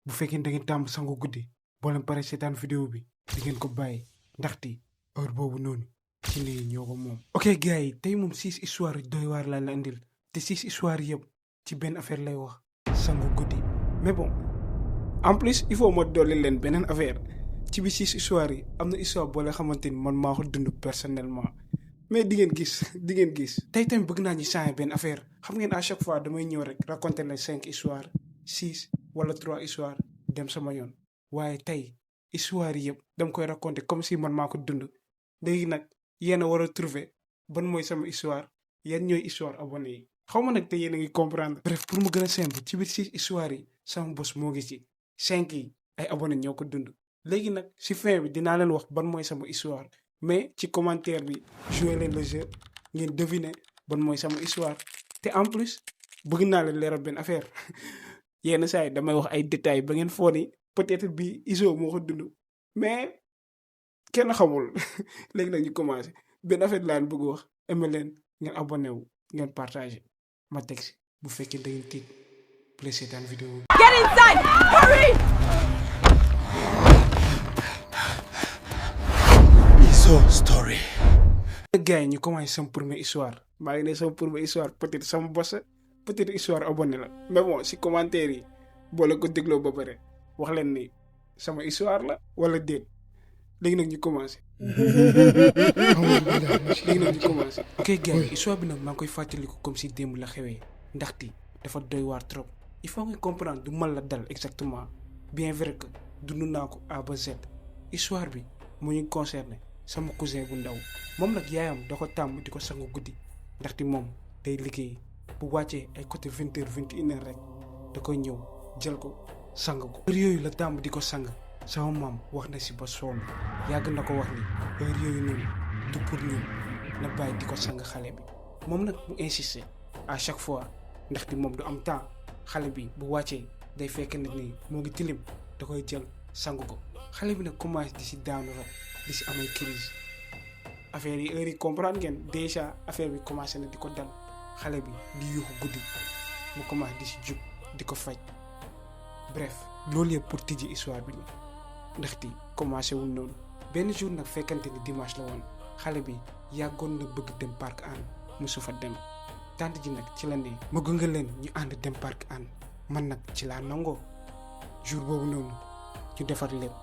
bu fekkee da ngeen tàmm sangu guddi boo leen pare seetaan vidéo bi di ngeen ko bàyyi ndaxte heure boobu noonu ci nii ñoo ko moom. ok gars yi tey moom 6 histoire yu doy waar laa la indil te 6 histoire yëpp ci benn affaire lay wax sangu guddi mais bon en plus il faut ma dolli leen beneen affaire ci bi 6 histoire yi am na histoire boo leen xamante ni man maa ko dund personnellement mais di ngeen gis tey tamit bëgg naa ñu changer benn affaire xam ngeen à chaque fois damay ñëw rek raconter les 5 histoires 6 wala 3 histoires dem sama yoon waaye tey histoire yëpp dama koy raconter comme si man maa ko dund léegi nag yéen a war a trouver ban mooy sama histoire yan ñooy histoire abonné yi xaw ma nag te yéen a ngi comprendre. bref pour mu gën a simple ci biir 6 histoires yi sama bos moo ngi ci 5 yi ay abonné ñoo ko dund léegi nag si fin bi dinaa leen wax ban mooy sama histoire mais ci commentaire bi jouer leen le jeu ngeen deviner ban mooy sama histoire te en plus bëgg naa leen leeral benn affaire yenn saa yi damay wax ay détails ba ngeen foog ni peut-être bi Izo moo ko dund mais kenn xamul léegi nag ñu commencé benn affaire laa leen bëgg wax aimé leen ngeen abonné wu ngeen partagé ma teg si bu fekkee da ngeen tiit play seetaan vidéo bi. Get inside! Hurry! Izo story. gars yi ñu commencé sama première histoire maa ngi ne sama première histoire peut-être sama boss peut-être histoire abonné la mais bon si commentaire yi boo la ko dégloo ba pare wax leen ni sama histoire la wala déet léegi nag ñu commencé. ok gars yi histoire bi nag maa ngi koy fàttaliku comme si démb la xewee ndaxte dafa doy waar trop il faut nga comprendre du mal la dal exactement bien vrai que dund naa ko A ba Z histoire bi mu ñu concerné sama cousin bu ndaw moom nag yaayam da ko tàmm di ko sangu guddi ndaxte moom day liggéey bu wàccee ay côté 20h 21h rek da koy ñëw jël ko sang ko. heure yooyu la tàmm di ko sang sama maam wax na si ba sonn yàgg na ko wax ni heure yooyu noonu du pour ñun na bàyyi di ko sang xale bi moom nag mu insisté à chaque fois ndaxte moom du am temps xale bi bu wàccee day fekk nit ni moo ngi tilim da koy jël sang ko xale bi nag commencé di si daanu rek di si amay crise affaire yi heure yi comprendre ngeen déjà affaire bi commencé na di ko dal xale bi di yuuxu guddi mu commencé di si jug di ko faj bref loolu yëpp pour tijji histoire bi la ndaxte commencé wul noonu benn jour nag fekkante ni dimanche la woon xale bi yàggoon na bëgg dem parc Hann mosu fa dem tante ji nag ci la ne ma gunge leen ñu ànd dem parc Hann man nag ci laa nangoo jour boobu noonu ñu defar lépp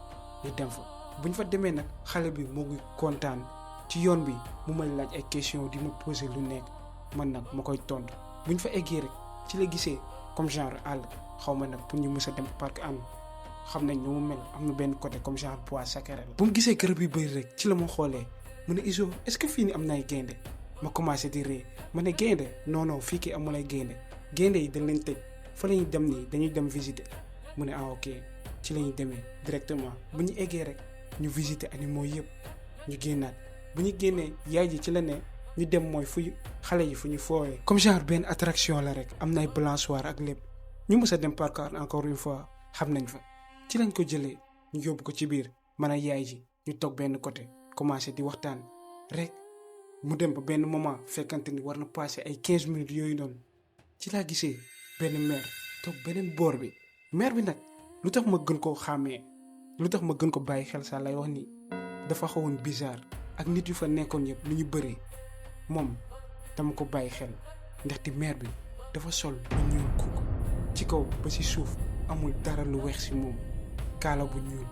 ñu dem fa buñ fa demee nag xale bi moo ngi kontaan ci yoon bi mu may laaj ay question di ma poser lu nekk man nag ma koy tontu buñ fa eggee rek ci la gisee comme genre àll xaw ma nag pour ñu mës a dem parc Hann xam nañ nu mu mel am na benn côté comme genre bois sacré la. bu mu gisee garab yu bëri rek ci la ma xoolee mu ne Izo est-ce que fii ni am na ay gaynde ma commencé di ree ma ne gaynde non fii kii amul ay gaynde yi dañ leen tëj fa la ñuy dem nii dañuy dem visiter mu ne ok ci la ñuy demee directement bu ñu eggee rek ñu visiter animaux yëpp ñu génnaat bu ñu génnee yaay ji ci la ne ñu dem mooy fu xale yi fu ñu foowee comme genre benn attraction la rek am na ay balançoire ak lépp ñu mës a dem parc encore une fois xam nañ fa ci lañ ko jëlee ñu yóbbu ko ci biir man a yaay ji ñu toog benn côté commencé di waxtaan rek mu dem ba benn moment fekkante ni war na passé ay 15 minutes yooyu noonu ci laa gisee benn mère toog beneen boor bi mère bi nag lu tax ma gën koo xàmmee lu tax ma gën ko bàyyi xel sax lay wax ni dafa xawoon bizarre ak nit yu fa nekkoon yëpp lu ñu bëree moom dama ko bàyyi xel ndaxte mère bi dafa sol ba ñuul kukk ci kaw ba ci suuf amul dara lu weex ci moom kaala bu ñuul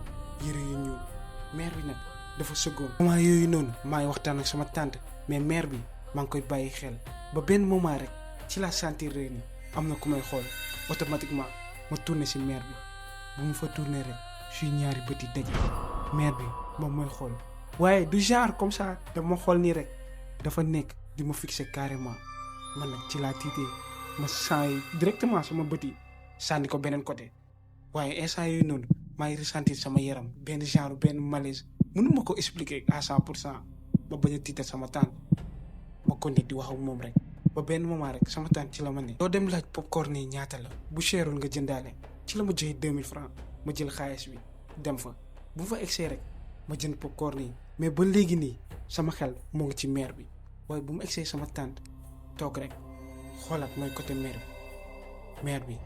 yëre yu ñuul mère bi nag dafa sëggoon. moment yooyu noonu maa ngi waxtaan ak sama tante mais mère bi maa ngi koy bàyyi xel ba benn moment rek ci la sentir rek ni am na ku may xool automatiquement ma tourné ci mère bi bu mu fa tourné rek suy ñaari bët yi daje mère bi moom mooy xool waaye du genre comme ça dama xool nii rek dafa nekk di ma fixé carrément man nag ci laa tiitee ma sànni directement sama bët yi sànni ko beneen côté waaye instant yooyu noonu maa ngi ressentir sama yaram benn genre benn malaise mënu ma ko expliquer à 100% ba bañ a tiital sama tante ma continuer di wax ak moom rek ba benn moment rek sama tante ci la ma ne doo dem laaj popcorn yi ñaata la bu cherul nga jëndaale ci la ma joxe 2000 francs ma jël xaalis bi dem fa bu fa egsee rek ma jënd popcorn yi mais ba léegi nii sama xel moo ngi ci mère bi waaye bu mu egsee sama tante toog rek xoolaat mooy côté mère bi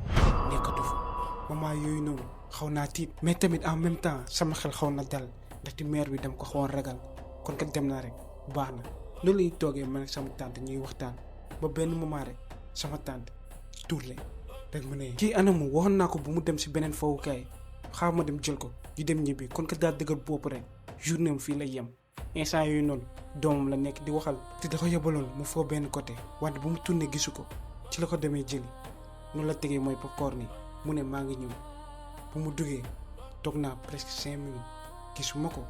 nekkatu fa moment yooyu noonu xaw naa tiit mais tamit en même temps sama xel xaw na dal ndaxte mère bi dama ko xawoon ragal kon kat dem naa rek baax na loolu la ñuy toogee man ak sama tante ñuy waxtaan ba benn moment rek sama tante tourné rek mu ne kii anamu waxoon naa ko bu mu dem si beneen fowukaay xaar ma dem jël ko ñu dem ñibbi kon kat daal dëgër bopp rek journée am fii lay yem instant yooyu noonu doomam la nekk di waxal te da ko yebaloon mu foo benn côté wante bu mu tourné gisu ko ci la ko demee jëli noonu la tegee mooy popcorn ni mu ne maa ngi ñëw bu mu duggee toog naa presque 5 minutes gisuma ko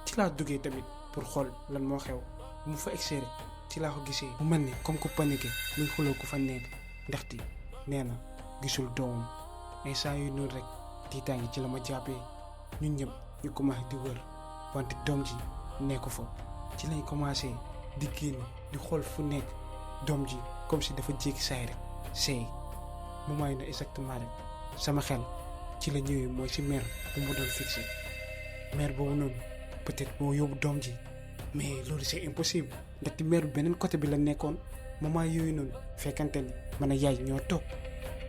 ci laa duggee tamit pour xool lan moo xew bu mu fa egsee rek ci laa ko gisee mu mel ni comme ku paniqué muy xuloo ku fa nekk ndaxte nee na gisul doomam instant yooyu noonu rek tiitaangi ci la ma jàppee ñun ñëpp ñu commencé di wër wante doom ji nekku fa ci lañ commencé di génn di xool fu nekk doom ji comme si dafa jékki saay rek seey moment yi na exactement rek sama xel ci la ñëwee mooy si mère bu mu doon fixé mère boobu noonu peut-être moo yóbbu doom ji mais loolu c'est impossible ndaxte mère bi beneen côté bi la nekkoon moment yooyu noonu fekkante ni man a yaay ñoo toog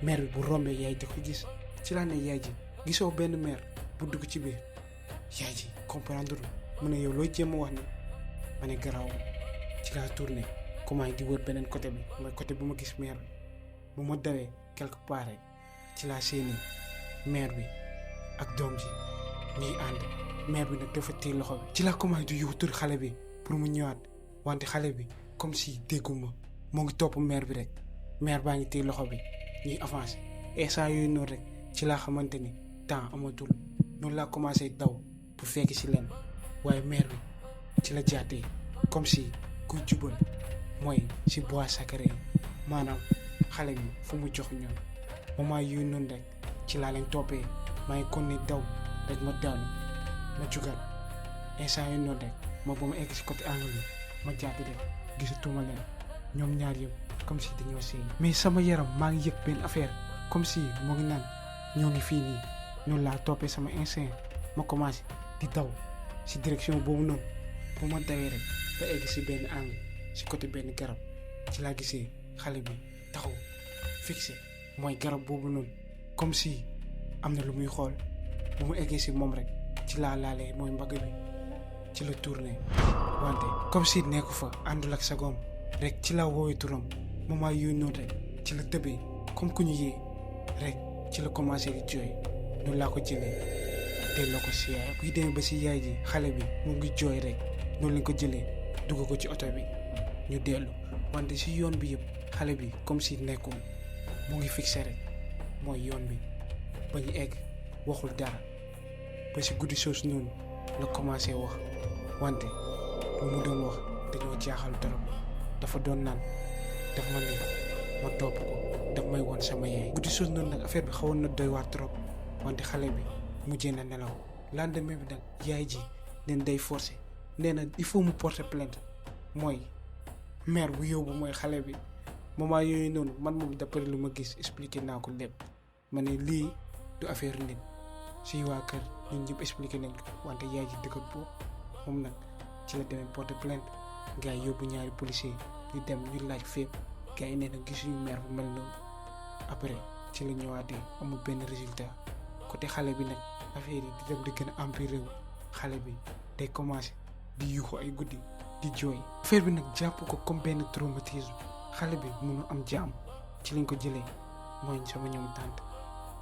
mère bi bu rombee yaay di ko gis ci laa ne yaay ji gisoo benn mère bu dugg ci biir yaay ji comprendre mu ne yow looy jéem a wax ni ma ne garaaw ci laa tourné comment di wër beneen côté bi mooy côté bu ma gis mère bi bu ma dawee quelque part rek ci laa seeni mère bi ak doom ji ñuy ànd mère bi nag dafa téye loxo bi ci laa commencé di yuuxu tur xale bi pour mu ñëwaat wante xale bi comme si dégguma moo ngi topp mère bi rek mère baa ngi téye loxo bi ñuy avancé et saa yooyu noonu rek ci laa xamante ni temps amatul noonu laa commencé daw pour fekk si leen waaye mère bi ci la jaatee comme si kuy jubal mooy si bois sacré maanaam xale bi fu mu jox ñoom moment yooyu noonu rek ci laa leen toppee maa ngi kon ne daw rek ma daanu ma jugaat instant yooyu noonu rek ma ba ma egg si côté angle bi ma jaati rek gisatuma leen ñoom ñaar yëpp comme si dañoo seey mais sama yaram maa ngi yëg benn affaire comme si moo ngi naan ñoo ngi fii nii noonu laa toppee sama instinct ma commencé di daw si direction boobu noonu bu ma dawee rek ba egg si benn angle si côté benn garab ci laa gisee xale bi taxaw fixé mooy garab boobu noonu comme si am na lu muy xool bu mu eggee si moom rek ci laa laalee mooy mbagg bi ci la tourné wante comme si nekku fa àndul ak sagoom rek ci la woowee turam moment yooyu noonu rek ci la tëbee comme ku ñu yee rek ci la commencé di jooy noonu laa ko jëlee delloo ko si yaay buy demee ba si yaay ji xale bi mu ngi jooy rek noonu lañ ko jëlee dugg ko ci oto bi ñu dellu wante si yoon bi yëpp xale bi comme si nekkul mu ngi fixé rek mooy yoon bi ba ñu egg waxul dara ba si guddi soosu noonu la commencé wax wante lu mu doon wax dañoo jaaxal trop dafa doon naan daf ma ne ma topp ko daf may woon sama yaay guddi soosu noonu nag affaire bi xawoon na doy waar trop wante xale bi mujjee na nelaw lendemain bi nag yaay ji neen day forcé nee na il faut mu porter plainte mooy mère bu yóbbu mooy xale bi moment yooyu noonu man moom d'après lu ma gis expliqué naa ko lépp ma ne lii du affaire nit suy waa kër ñun ñëpp expliqué nañ ko wante yaay ji dëkkat boobu moom nag ci la demee porter plainte gars yi yóbbu ñaari policier ñu dem ñu laaj fépp gars yi nee na gisuñu mère bu mel noonu après ci la ñëwaatee amul benn résultat côté xale bi nag affaire yi di dem di gën a empiré wu xale bi day commencé di yuuxu ay guddi di jooy affaire bi nag jàpp ko comme benn traumatisme xale bi mënu am jaam ci lañ ko jëlee mooy sama ñoom tante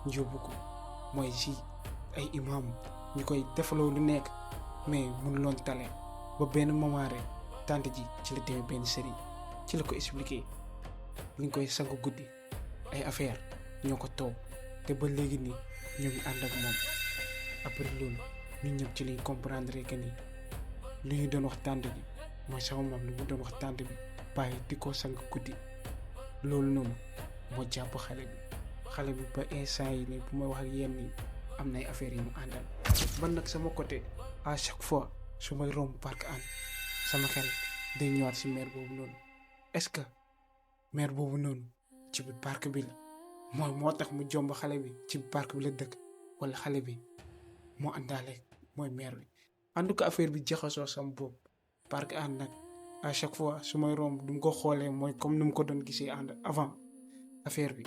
ñu yóbbu ko mooy si ay imam ñu koy defaloo lu nekk mais mënu loon tale ba benn moment rek tante ji ci la demee benn sëriñ ci la ko expliqué li ñu koy sangu guddi ay affaire ñoo ko toog te ba léegi nii ñoo ngi ànd ak moom après loolu ñun ñëpp ci lañ comprendre que ni lu ñu doon wax tante bi mooy sama maam lu mu doon wax tante bi bàyyi di ko sang guddi loolu noonu moo jàpp xale bi ba instant yi nii bu may wax ak yéen nii am nay affaires yi mu àndal man nag sama côté à chaque fois su may romb parc an sama xel day ñëwaat si mère boobu noonu est-ce que mère boobu noonu ci biir parc bi la moo tax mu jomb xale bi ci parc bi la dëkk wala xale bi moo àndaale mooy mère bi en tout cas affaire bi jaxasoo sama bopp parc an nag à chaque fois su may romb du mu ko xoolee mooy comme ni mu ko doon gisee ànd avant affaire bi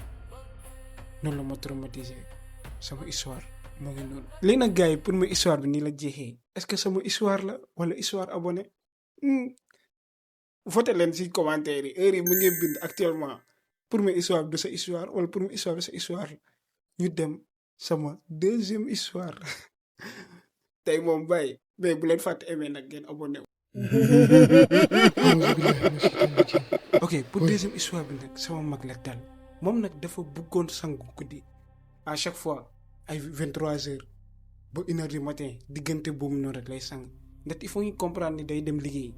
noonu la ma traumatisé sama histoire moo ngi noonu léegi nag gars yi pour ma histoire bi nii la jeexee est-ce que sama histoire la wala histoire abonné voté leen si commentaire yi heure yi mu ngi bind actuellement pour ma histoire bi du sa histoire wala pour ma histoire bi sa histoire la ñu dem sama deuxième histoire tey moom bàyyi mais bu leen fàtte aimé nag ngeen abonné ok pour deuxième histoire bi nag sama mag la dal moom nag dafa bëggoon sangu guddi à chaque fois ay 23h ba 1h du matin diggante boobu noonu rek lay sang ndax il faut ñu comprendre ni day dem liggéey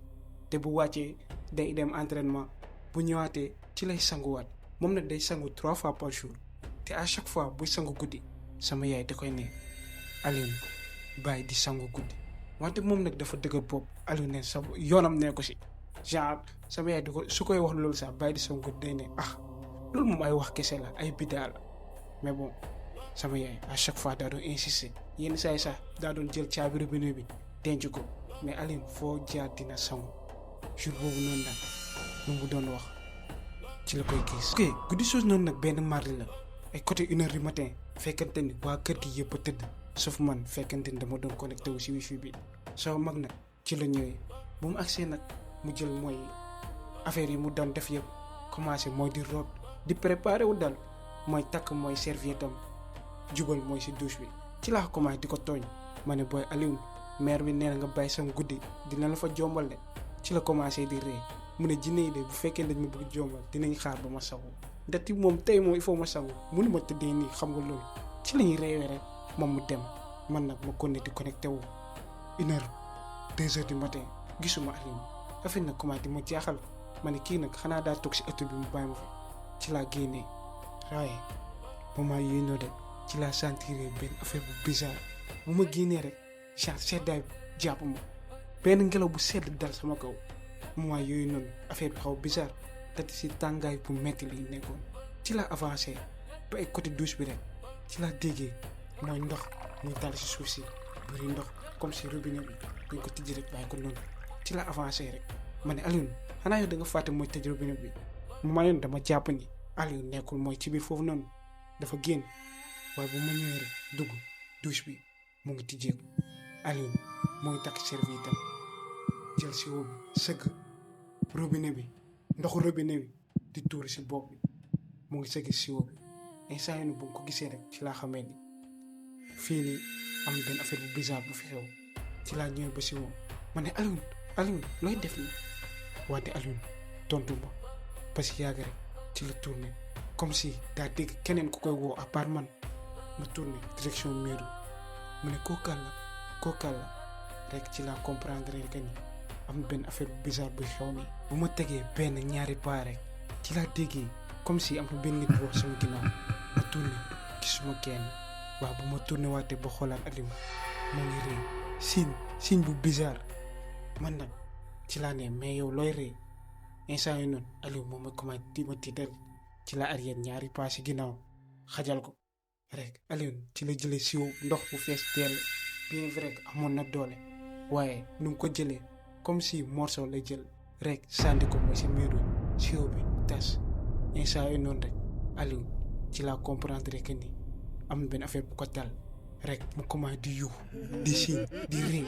te bu wàccee day dem entraînement bu ñëwaatee ci lay sanguwaat moom nag day sangu 3 fois par jour te à chaque fois buy sangu guddi sama yaay da koy ne Alioune bàyyi di sangu guddi wante moom nag dafa dëgër bopp Alioune ne sa yoonam ne ko si genre sama yaay di ko su koy wax loolu sax bàyyi di sangu guddi day ne loolu moom ay wax kese la ay bidaa la mais bon sama yaay à chaque fois daa doon insister yenn saa yi sax daa doon jël caabi robinet bi denc ko mais Alioune foo jaar dina sangu jour boobu noonu nag lu mu doon wax ci la koy gis. ok guddi soos noonu nag benn mardi la ay côté 1h du matin fekkante ni waa kër gi yëpp a tëdd sauf man fekkante ni dama doon connecté wu si wifi bi sama mag nag ci la ñëwee bu mu agsee nag mu jël mooy affaire yi mu doon def yëpp commencé mooy di root di préparé wu dal mooy takk mooy serviette am jubal mooy si douche bi ci laa commencé di ko tooñ ma ne booy Alioune mère bi nee na nga bàyyi sam guddi dina la fa jombal de ci la commencé di ree mu ne jinne yi de bu fekkee dañ ma bëgg jombal dinañ xaar ba ma sangu ndati moom tey moom il faut ma sangu mënu ma tëddee nii xam nga loolu ci lañuy reewee rek moom mu dem man nag ma continué di connecté wu 1h 2h du matin gisuma Alioune affaire nag commencé di ma jaaxal ma ne kii nag xanaa daa toog si ëtt bi mu bàyyi ma fa ci laa génnee waaye moment yooyu noonu de ci laa sentir benn affaire bu bizarre bu ma génnee rek genre seddaay jàpp ma benn ngelaw bu sedd dal sama kaw moment yooyu noonu affaire bi xaw bizarre te si tàngaay bu metti li nekkoon ci laa avancé ba ay côté douche bi rek ci laa déggee mooy ndox muy dal si suuf si bëri ndox comme si robinet bi dañ ko tijji rek bàyyi ko noonu ci laa avancé rek ma ne Alioune xanaa yow da nga fàtte mooy tëj robinet bi moment yoon dama jàpp ni Alioune nekkul mooy ci biir foofu noonu dafa génn waaye bu ma ñëwee rek dugg douche bi mu ngi tijjeeku Alioune mu ngi takk serviette am jël siwo bi sëgg robinet bi ndoxu robinet bi di tuuri si bopp bi mu ngi sëgg siwo bi instant yii bu ko gisee rek ci laa xamee ni fii nii am benn affaire bu bizarre bu fi xew ci laa ñëwee ba siwo ma ne Alioune looy def nii wante Alioune tontu ma parce que yàgg rek ci la tourné comme si daa dégg keneen ku koy woo à part man ma tourné direction mur mu ne kookal la rek ci laa comprendre que ni am benn affaire bu bizarre buy xew nii bu ma tegee benn ñaari pas rek ci laa déggee comme si am na benn nit bu wax sama ginnaaw ma tourné gisuma kenn waaw bu ma tourné waatee ba xoolaat Alioune moo ngi rëy signe bu bizarre man nag ci laa ne mais yow looy rëy instant yi noonu Alioune moom ma commencé di ma tiital ci la arrière ñaari pas si ginnaaw xajal ko rek Alioune ci la jëlee siwo ndox bu fees teel bien vrai que amoon na doole waaye nu mu ko jëlee comme si morceau lay jël rek sànni ko mooy si miiru siwo bi tas instant yi noonu rek Alioune ci la comprendre que ni am na benn affaire bu ko dal rek mu commencé di yuux di siin di rëy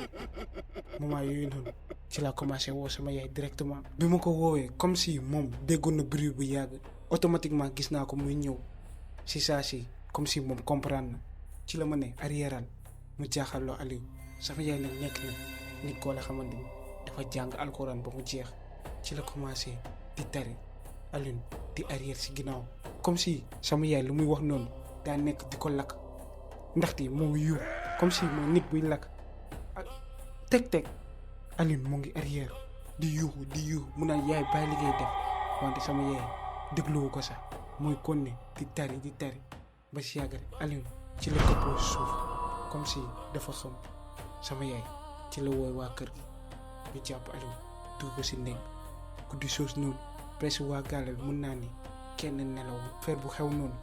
moment yooyu noonu ci la commencé woo sama yaay directement bi ma ko woowee comme si moom déggoon na bruit bu yàgg automatiquement gis naa ko muy ñëw si saa si comme si moom comprendre na ci la ma ne arrièreal mu jaaxaloo Aliou sama yaay nag nekk na nit koo la xamante ni dafa jàng alxuraan ba mu jeex ci la commencé di tari Aliou di arrière si ginnaaw comme si sama yaay lu muy wax noonu daa nekk di ko lakk ndaxte moo ngi yuux comme si mooy nit buy lakk teg Aliou mu ngi arrière di yuuxu mu naan yaay bàyyi li ngay def wante sama yaay dégluwu ko sax mooy konne di tari ba si yàgg rek Aliou ci la këppoo suuf comme si dafa xam sama yaay ci la wooy waa kër gi ñu jàpp Aliou dugg ko si néeg guddi soos noonu presque waa gàlle bi mën naa ni kenn nelaw affaire bu xew noonu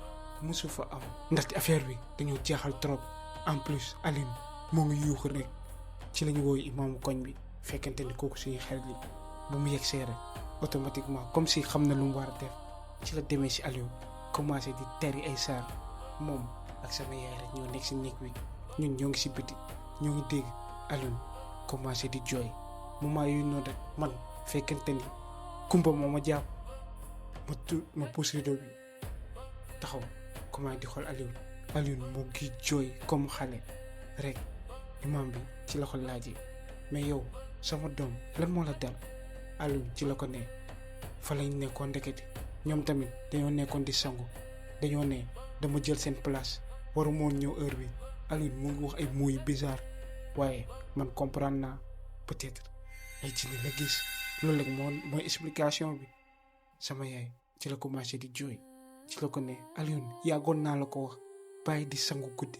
mosu fa am ndaxte affaire bi dañoo jaaxal trop en plus Aliou moo ngi yuuxu rek ci lañu wooy imaamu koñ bi fekkente ni kooku suñuy xarit li bu mu yegsee rek automatiquement comme si xam na lu mu war a def ci la demee si Aliou commencé di tari ay saar moom ak sama yaay rek ñoo nekk si néeg bi ñun ñoo ngi si biti ñoo ngi dégg Alioune commencé di jooy moment yooyu noonu rek man fekkente ni kumpa moo ma jàpp ma pousse rideau bi taxaw commencé di xool Alioune moo ngi jooy comme xale rek imam bi ci la ko laajee mais yow sama doom lan moo la dal Alioune ci la ko ne fa lañ nekkoon ndekete ñoom tamit dañoo nekkoon di sangu dañoo ne dama jël seen place waru moon ñëw heure bi Alioune mu ngi wax ay mots yu bizarre waaye man comprendre naa peut-être ay jinne la gis loolu rek mooy explication bi sama yaay ci la commencé di jooy ci la ko ne Alioune yàggoon naa la ko wax bàyyi di sangu guddi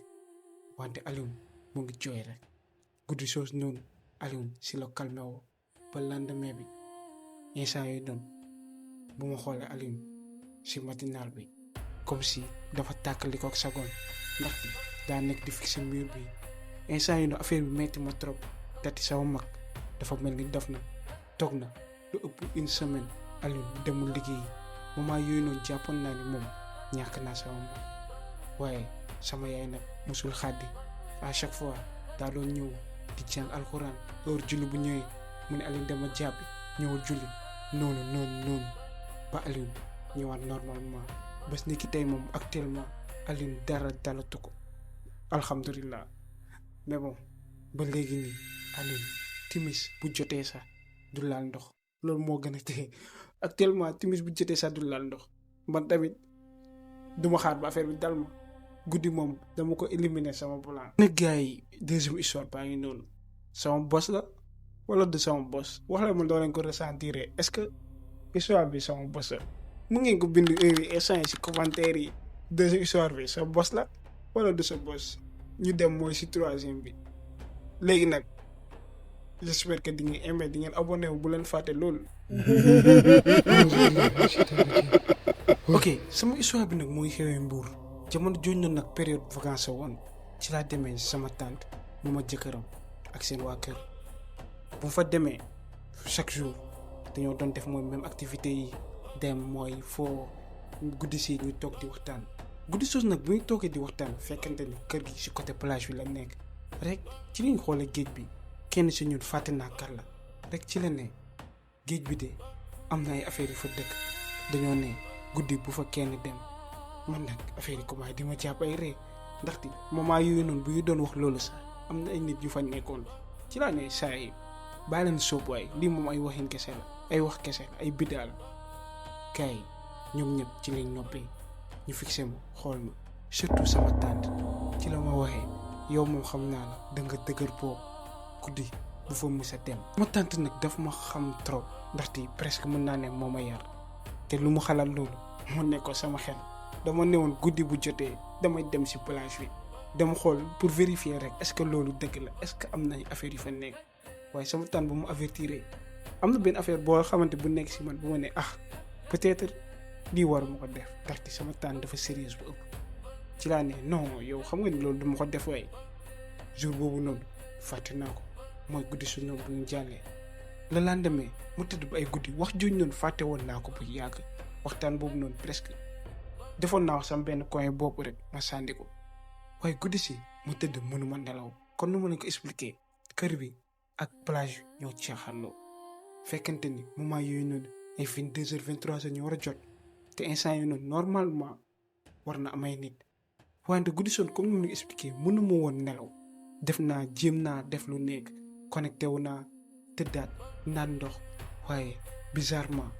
wante Alioune mu ngi jooy rek guddi soos noonu Alioune si la calmé woo ba lendemain bi instant yooyu doon bu ma xoolee Alioune si matinal bi comme si dafa tàkkali ko ak sagoon ndaxte daa nekk di fixé mur bi instant yooyu affaire bi metti ma trop dati sama mag dafa mel ni def na toog na lu ëpp une semaine Alioune demul liggéey moment yooyu noonu jàppoon naa ni moom ñàkk naa sama mag waaye sama yaay nag musul xàddi à chaque fois daa doon ñëw di jàng alxuraan heure julli bu ñëwee mu ne Alioune dama jàppi ñëwul julli noonu ba Alioune ñëwaat normalement bés ni ki tey moom actuellement Alioune dara dalatu ko alhamdulilah mais bon ba léegi nii Alioune timis bu jotee sax du laal ndox loolu moo gën a tey actuellement timis bu jotee sax du laal ndox man tamit duma xaar ba affaire bi dal ma guddi moom dama ko éliminer sama plan. ne gars yi deuxième histoire baa ngi noonu sama boss la wala de sama boss wax la ma doo leen ko ressentir est-ce que histoire bi sama boss la mu ngeen ko bind instant yi si commentaire yi deuxième histoire bi sa boss la wala de sa boss ñu dem mooy si troisième bi léegi nag j'espère que di ngeen aimé di ngeen abonné wu bu leen fàtte loolu. ok sama histoire bi nag mooy xewee Mbour jamono jooju noonu nag période vacances woon ci laa demee sama tante mu ma jëkkëram ak seen waa kër bu fa demee chaque jour dañoo doon def mooy même activité yi dem mooy foo guddi si ñu toog di waxtaan guddi soos nag bu ñu toogee di waxtaan fekkante ni kër gi si côté plage bi la nekk rek ci liñ xoolee géej bi kenn si ñun fàtte naa kar la rek ci la ne géej bi de am na ay affaire yu fa dëkk dañoo ne guddi bu fa kenn dem man nag affaire yi commencé di ma jàpp ay ree ndaxte moment yooyu noonu bu ñu doon wax loolu sax am na ay nit yu fa nekkoon ci laa ne saa yi bàyyi leen sóob waay lii moom ay waxin kese la ay wax kese la ay biddaal kay ñoom ñëpp ci lañ noppee ñu fixé ma xool ma surtout sama tante ci la ma waxee yow moom xam naa la da nga dëgër boobu guddi bu fa mus a dem. sama tante nag daf ma xam trop ndaxte presque mën naa ne moo ma yar te lu mu xalaat loolu moo nekkoon sama xel dama newoon guddi bu jotee damay dem si plage bi dama xool pour vérifier rek est-ce que loolu dëgg la est-ce que am na affaire yu fa nekk waaye sama tante bu mu avertiré am na benn affaire boo xamante bu nekk si man bu ma ne peut-être lii waruma ko def ndaxte sama tante dafa sérieuse bu ëpp ci laa ne non yow xam nga ni loolu duma ko def waaye jour boobu noonu fàtte naa ko mooy guddi su ñoom bu ñu jàllee le lendemain mu tëdd ba ay guddi wax jooju noonu fàtte woon naa ko bu yàgg waxtaan boobu noonu presque defoon naa wax sama benn coin bopp rek ma sànni ko waaye guddi si mu tëdd mënuma nelaw kon nu ma leen ko expliquer kër bi ak plage ñoo caaxaanloo fekkente ni moment yooyu noonu ay 22h 23h ñu war a jot te instant yooyu noonu normalement war na amay nit wante guddi soon comme ni ma leen expliquer mënuma woon nelaw def naa jéem naa def lu nekk connecté wu naa tëddaat naan ndox waaye bizarrement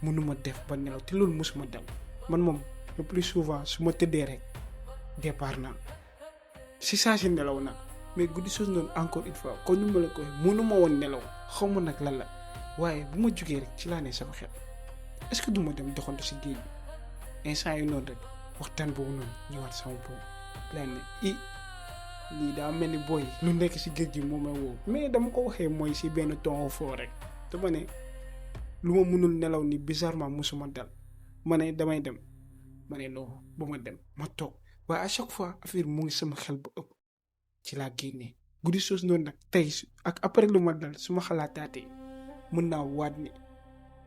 mënuma def ba nelaw te loolu mosuma dal man moom le plus souvent su ma tëddee rek départ naa si saa si nelaw naa mais guddi soos noonu encore une fois comme ni ma la ko waxee mënuma woon nelaw xaw ma nag lan la waaye bu ma jugee rek ci laa ne sama xel est-ce que duma dem doxantu si géej bi instant yi noonu rek waxtaan boobu noonu ñëwaat sama boobu laa ne lii daa mel ni booy lu nekk si géej gi moo may woo mais dama ko waxee mooy si benn ton foo rek dama ne lu ma mënul nelaw ni bizarrement musuma dal ma ne damay dem ma ne non ba ma dem ma toog waaye à chaque fois affaire mu ngi sama xel bu ëpp ci laa génnee guddi soos noonu nag tey ak après lu ma dal su ma xalaataatee mën naa waat ni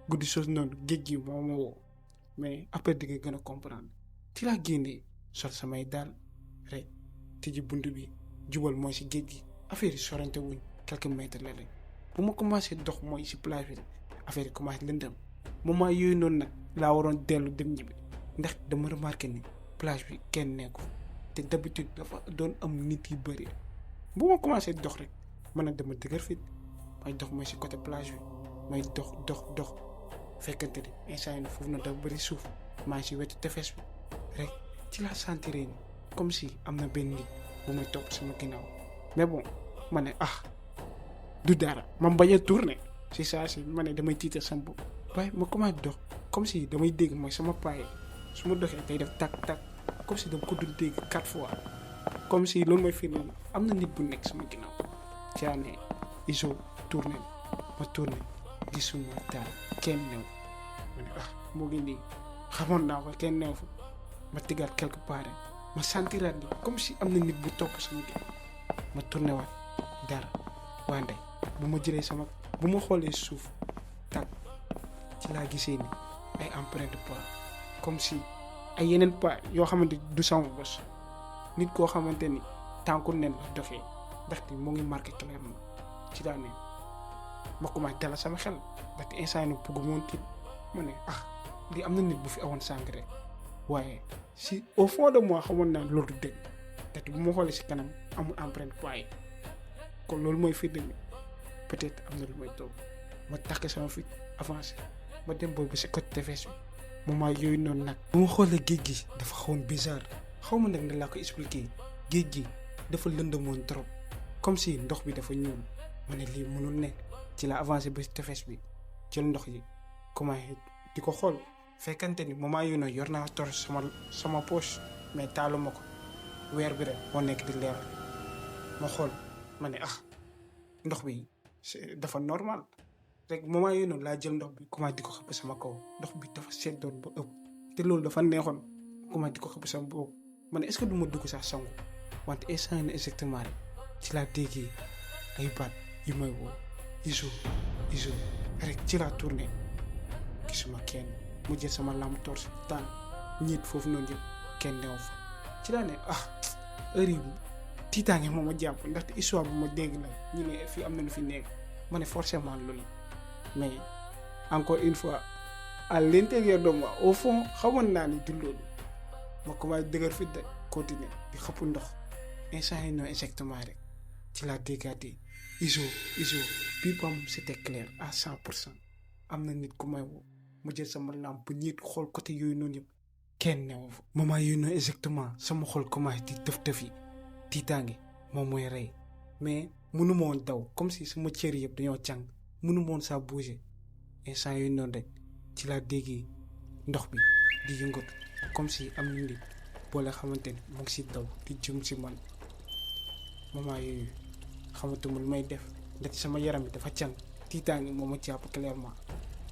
guddi soos noonu géej gi moo ma woo mais après di nga gën a comprendre ci laa génnee sol samay daal rek tëji bunt bi jubal mooy si géej gi affaire yi sorante wuñ quelques mètres la rek bu ma commencé dox mooy si plage bi affaire yi commencé lëndëm moment yooyu noonu nag laa waroon dellu dem ñibbi ndax dama remarqué ni plage bi kenn nekku te d'habitude dafa doon am nit yu bëri bu ma commencé dox rek man nag dama dëgër fit may dox mooy si côté plage bi may dox fekkante ni instant yi foofu na dafa bëri suuf maa ngi si wetu tefes bi rek ci laa sentiré ni comme si am na benn nit bu may topp sama ginnaaw mais bon ma ne du dara ma bañ a tourné si saa si ma ne damay tiital sama bopp waaye ma commencé dox comme si damay dégg mooy sama paaye su ma doxee day def tak comme si dama ko dul dégg 4 fois comme si loolu mooy firnde ni am na nit bu nekk sama ginnaaw ci laa ne iso tourné ma tourné gisuma dara kenn new ma ne moo ngi nii xamoon naa ko kenn new fa ma tegaat quelque part ma sentiraat ni comme si am na nit bu topp sama ginnaaw ma tourné waat dara wante bu ma jëlee bu ma xoolee suuf tak ci laa gisee ni ay empreinte pas comme si ay yeneen pas yoo xamante du sama bos nit koo xamante ni tànku nen la doxee ndaxte moo ngi marqué clairement ci daa ne ma commencé dalal sama xel ndaxte instant yi bëgg moon tiit ma ne lii am na nit bu fi awoon sànq rek waaye si au fond de moi xamoon naa loolu dëgg ndaxte bu ma xoolee si kanam amul empreinte pas yi kon loolu mooy firnde mi peut-être am na lu may toog ma takk sama fit avancé ma dem boobu si côté tefes bi moment yooyu noonu nag bu ma xoolee géej gi dafa xawoon bizarre xaw ma nag ne laa ko expliquer géej gi dafa lëndëmoon trop comme si ndox bi dafa ñuul ma ne lii mënul nekk ci la avancé ba si tefes bi jël ndox yi commencé di ko xool fekkante ni moment yooyu noonu yor naa torche sama poche mais taalu ma ko weer bi rek moo nekk di leeral ma xool ma ne ndox bi dafa normal rek moment yooyu noonu laa jël ndox bi commencé di ko xëpp sama kaw ndox bi dafa seddoon ba ëpp te loolu dafa neexoon commencé di ko xëpp sama boobu ma ne est-ce que du ma dugg sax sangu wante instant yii exactement rek ci laa déggee ay baat yu may woo iso rek ci laa tourné gisuma kenn mu jël sama lampe torche taan ñiit foofu noonu yëpp kenn newu fa ci laa ne heure yi tiitaange moo ma jàpp ndaxte histoire bu ma dégg la ñu ne fii am na lu fi nekk ma ne forcément loolu mais encore une fois à l'intérieur de moi au fond xamoon naa ni du loolu ma commencé dëgër fi de continuer di xëpp ndox instant yi noonu exactement rek ci laa déggaatee iso bii pam c'était clair à 100% am na nit ku may woo mu jël sama lampe ñiit xool côté yooyu noonu yëpp kenn newu fa moment yooyu noonu exactement sama xol commencé di tëf yi tiitaange moom mooy rey mais mënu ma woon daw comme si sama cër yëpp dañoo càng mënu ma woon saa bouger instant yooyu noonu rek ci laa déggee ndox bi di yëngatu comme si am na nit boole xamante ni mu ngi si daw di jëm si man moment yooyu xamatuma lu may def ndax sama yaram bi dafa càng tiitaange moo ma jàpp clairement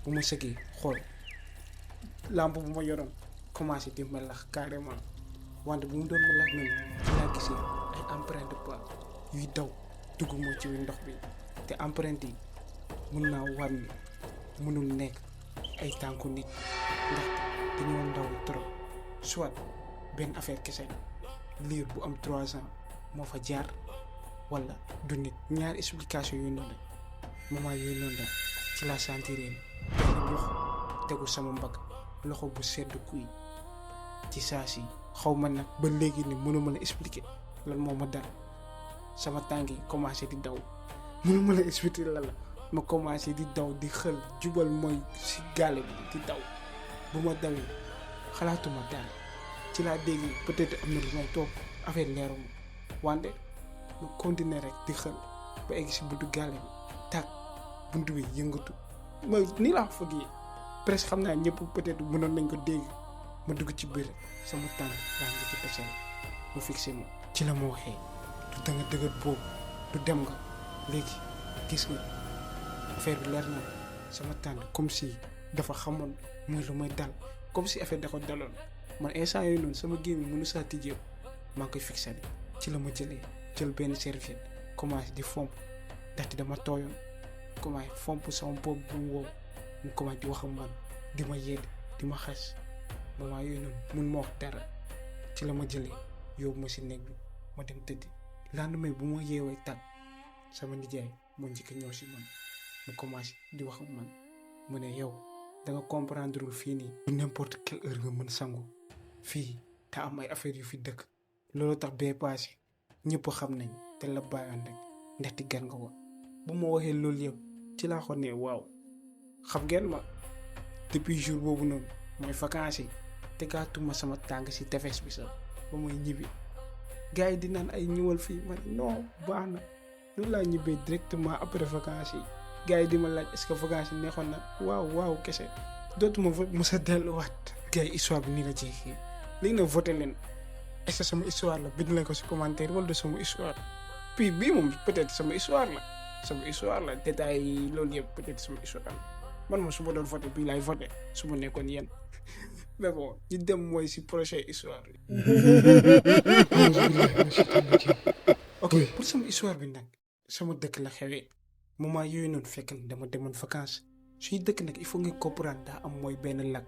bu ma sëggee xool lampe bu ma yoroon commencé di melax carrément wante bu mu doon melax noonu ci laa gisee ay empreinte de pas yuy daw dugg moo ci ndox bi te empreinte yi mun naa war ni mënul nekk ay tànku nit ndax dañoo ndaw trop soit benn affaire kese liir bu am 3 ans moo fa jaar wala du nit ñaari explication yooyu noonu moment yooyu noonu la ci laa sentiré benn loxo tegu sama mbagg loxo bu sedd kuy ci saa si xaw ma nag ba léegi ni mënuma la expliquer lan moo ma dara sama tànk yi commencé di daw mënuma la expliquer lan la ma commencé di daw di xël jubal mooy si gaale bi di daw bu ma dawee xalaatuma dara ci laa dégg peut-être am na lu may toog affaire leeruma wante ma continuer rek di xël ba egg si buntu gaale bi tàkk buntu bi yëngatu ma nii laa foogee presque xam naa ñëpp peut-être mënoon nañ ko dégg ma dugg ci biir sama tànk daa ngi ci pesel mu fixé ma ci la ma waxee du da nga dëgër boobu du dem nga léegi gis nga affaire bi leer na sama tànk comme si dafa xamoon muy lu may dal comme si affaire da ko daloon man instant yooyu noonu sama gémmiñ mënu saa tijjee maa ngi koy fixé ci la ma jël benn serviette commencé di fomp ndaxte dama tooyoon commencé fomp sama bopp bu mu wow mu commencé di wax ak man di ma yedd di ma xas moment yooyu noonu mun ma wax dara ci la ma jëlee yóbbu ma si néeg bi ma dem tëddi lendemain bu ma yeewee tag sama nijaay moo njëkk ñëw si man mu commencé di wax ak man mu ne yow da nga comprendreul fii nii du n'importe quelle heure nga mën sangu fii te am ay affaires yu fi dëkk loolu tax bee passé ñëpp xam nañ te la bàyyoon rek ndaxte gan nga ko bu ma waxee loolu yëpp ci laa ko ne waaw xam ngeen ma depuis jour boobu noonu mooy vacances yi tegaatuma sama tànk si tefes bi sax ba mooy ñibbi gars yi di naan ay ñëwal fii man non baax na loolu laa ñibbee directement après vacances yi gars yi di ma laaj est-ce que vacances yi neexoon na waaw kese dootuma mos a delluwaat. gars yi histoire bi nii la jeexee léegi nag voté leen est-ce que sama histoire la bind leen ko si commentaire wala de sama histoire puis bii moom peut-être sama histoire la détails yi loolu yëpp peut-être sama histoire la man moom su ma doon voté bii laay voté su ma nekkoon yéen mais bon ñu dem mooy si prochaine histoire bi. ok pour sama histoire bi nag sama dëkk la xewee moment yooyu noonu fekk na dama demoon vacances suñu dëkk nag il faut nga comprendre daa am mooy benn lac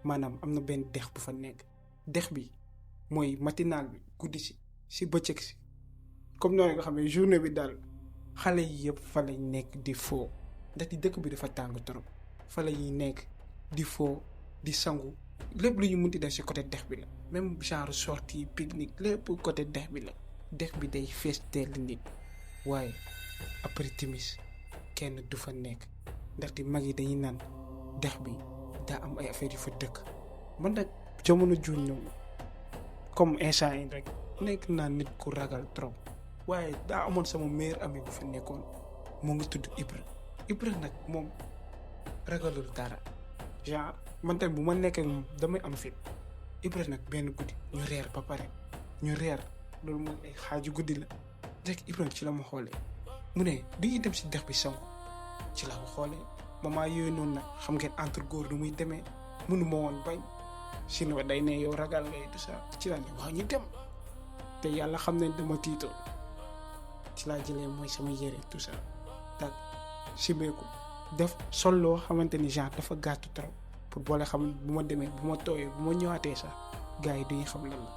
maanaam am na benn dex bu fa nekk dex bi mooy matinal bi guddi si bëccëg si comme noonu nga xam ne journée bi daal xale yi yëpp fa lañ nekk di foo ndaxte dëkk bi dafa tàng trop fa la ñuy nekk di foo di sangu lépp lu ñu munti def si côté dex bi la même genre sortie pique-nique lépp côté dex bi la dex bi day fees dell nit waaye après timis kenn du fa nekk ndaxte mag yi dañuy naan dex bi daa am ay affaires yu fa dëkk man nag jamono juñ ñoom comme instant yi rek nekk naa nit ku ragal trop waaye daa amoon sama meilleur ami bu fa nekkoon moo ngi tudd Ibra nag moom ragalul dara genre man tamit bu ma nekkee moom damay am fit Ibra nag benn guddi ñu reer ba pare ñu reer loolu mooy ay xaaju guddi la rek Ibra ci la ma xoolee mu ne dañuy dem si dex bi sangu ci la ma xoolee maman yooyu noonu nag xam ngeen entre góor du muy demee mënu ma woon bañ sinon day ne yow ragal ngay tout ça ci la ne waaw ñu dem te yàlla xam ne dama tiitoo ci laa jëlee mooy sama yére tout ça tak simeeku def sol loo xamante ni genre dafa gàttu trop pour boole xam bu ma demee bu ma tooyee bu ma ñëwaatee sax gars yi duñu xam lan la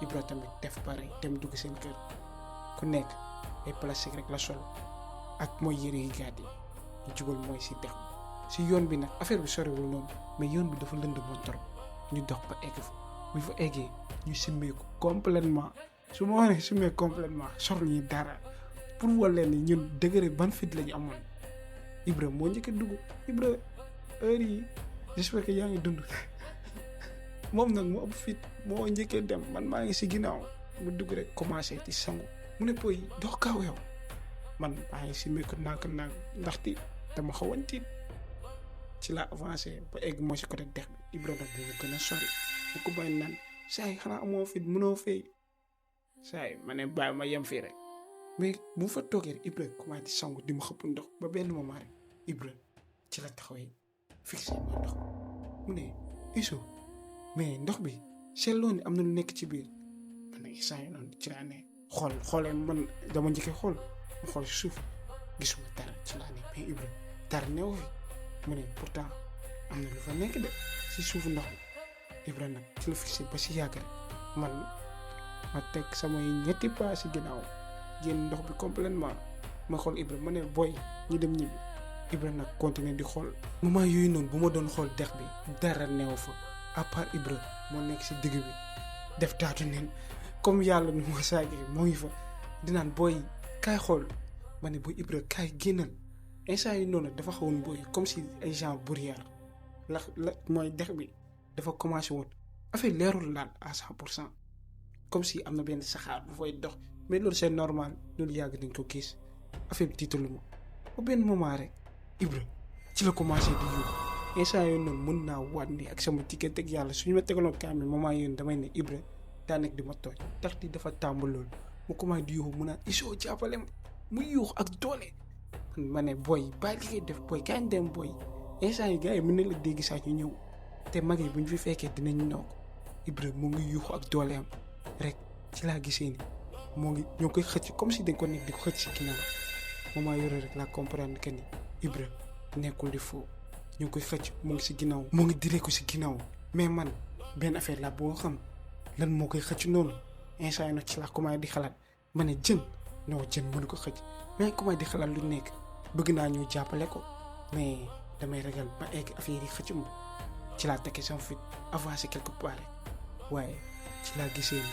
Ibra tamit def pareil dem dugg seen kër ku nekk ay plastique rek la sol ak mooy yére yi gàtt yi ñu jubal mooy si dex si yoon bi nag affaire bi soriwul noonu mais yoon bi dafa lënd moon trop ñu dox ba egg fa bu fa eggee ñu simmeeku complètement su ma waxee simmee complètement sol ñu dara pour wala ni ñun degré ban fit la ñu amoon Ibra moo njëkk a dugg Ibra heure yi j'espère que yaa ngi dund moom nag moo ëpp fit moo njëkkee dem man maa ngi si ginnaaw mu dugg rek commencé ci sangu mu ne poy doo kaaw yow man maa ngi si ko nànk ndaxte dama xawoon tiit ci la avancé ba egg moo si côté dex bi Ibra nag moo gën a sori mu ko bàyyi naan saa yi xanaa amoo fit mënoo fay saa yi ma ne bàyyi ma yem fii rek mais bu fa toogee rek Ibra commencé di sangu di ma xëpp ndox ba benn moment rek Ibra ci la taxawee fixé ma ndox mu ne Youssou mais ndox bi seetloo ni am na lu nekk ci biir man nag saa yi noonu ci laa ne xoolee man dama njëkkee xool ma xool si suuf gisuma dara ci laa ne mais Ibra dara neew fi mu ne pourtant am na lu fa nekk de si suufu ndox bi Ibra nag ci la fixé ba si yàgg rek man ma teg samay ñetti pas si ginnaaw génn ndox bi complètement ma xool Ibra ma ne boy ñu dem ñibbi Ibra nag continuer di xool moment yooyu noonu bu ma doon xool dex bi dara neew fa à part Ibra moo nekk si digg bi def taatu neen comme yàlla nu ma saagee moo ngi fa dinaan booy kaay xool ma ne booy Ibra kaay génnal instant yi noonu dafa xawoon booy comme si ay genre brouillard la mooy dex bi dafa commencé woon affaire leerul laal à 100% comme si am na benn saxaar bu fay dox mais loolu c'est normal loolu yàgg nañ ko gis affaire bi tiitalu ma ba benn moment rek Ibra ci la commencé di yóbbu instant yooyu noonu mën naa waat ni ak sama diggante ak yàlla suñu ma tegaloon kaamil moment yooyu damay ne Ibra daa nekk di ma tooñ ndax di dafa tàmb loolu mu commencé di yuuxu mu naan Youssou jàppale ma mu yuuxu ak doole ma ne booy bàyyi li ngay def booy kañ dem booy instant yi gars yi mën na la dégg sax ñu ñëw te mag yi bu ñu fi fekkee dinañ ñëw ko Ibra mu ngi yuuxu ak dooleem rek ci laa gisee ni moo ngi ñoo koy xëcc comme si dañ ko nekk di ko xëcc si ginnaaw moment yore rek laa comprendre que ni Ibra nekkul di foo ñu ngi koy xëcc mu ngi si ginnaaw moo ngi diree ko si ginnaaw mais man benn affaire la boo xam lan moo koy xëcc noonu instant yi nag ci laa commencé di xalaat ma ne jën non jën mënu ko xëcc mais comment di xalaat lu nekk bëgg naa ñëw jàppale ko mais damay ragal ba egg affaire yi xëccum ci laa tekkee sama fit avancé quelque part waaye ci laa gisee ni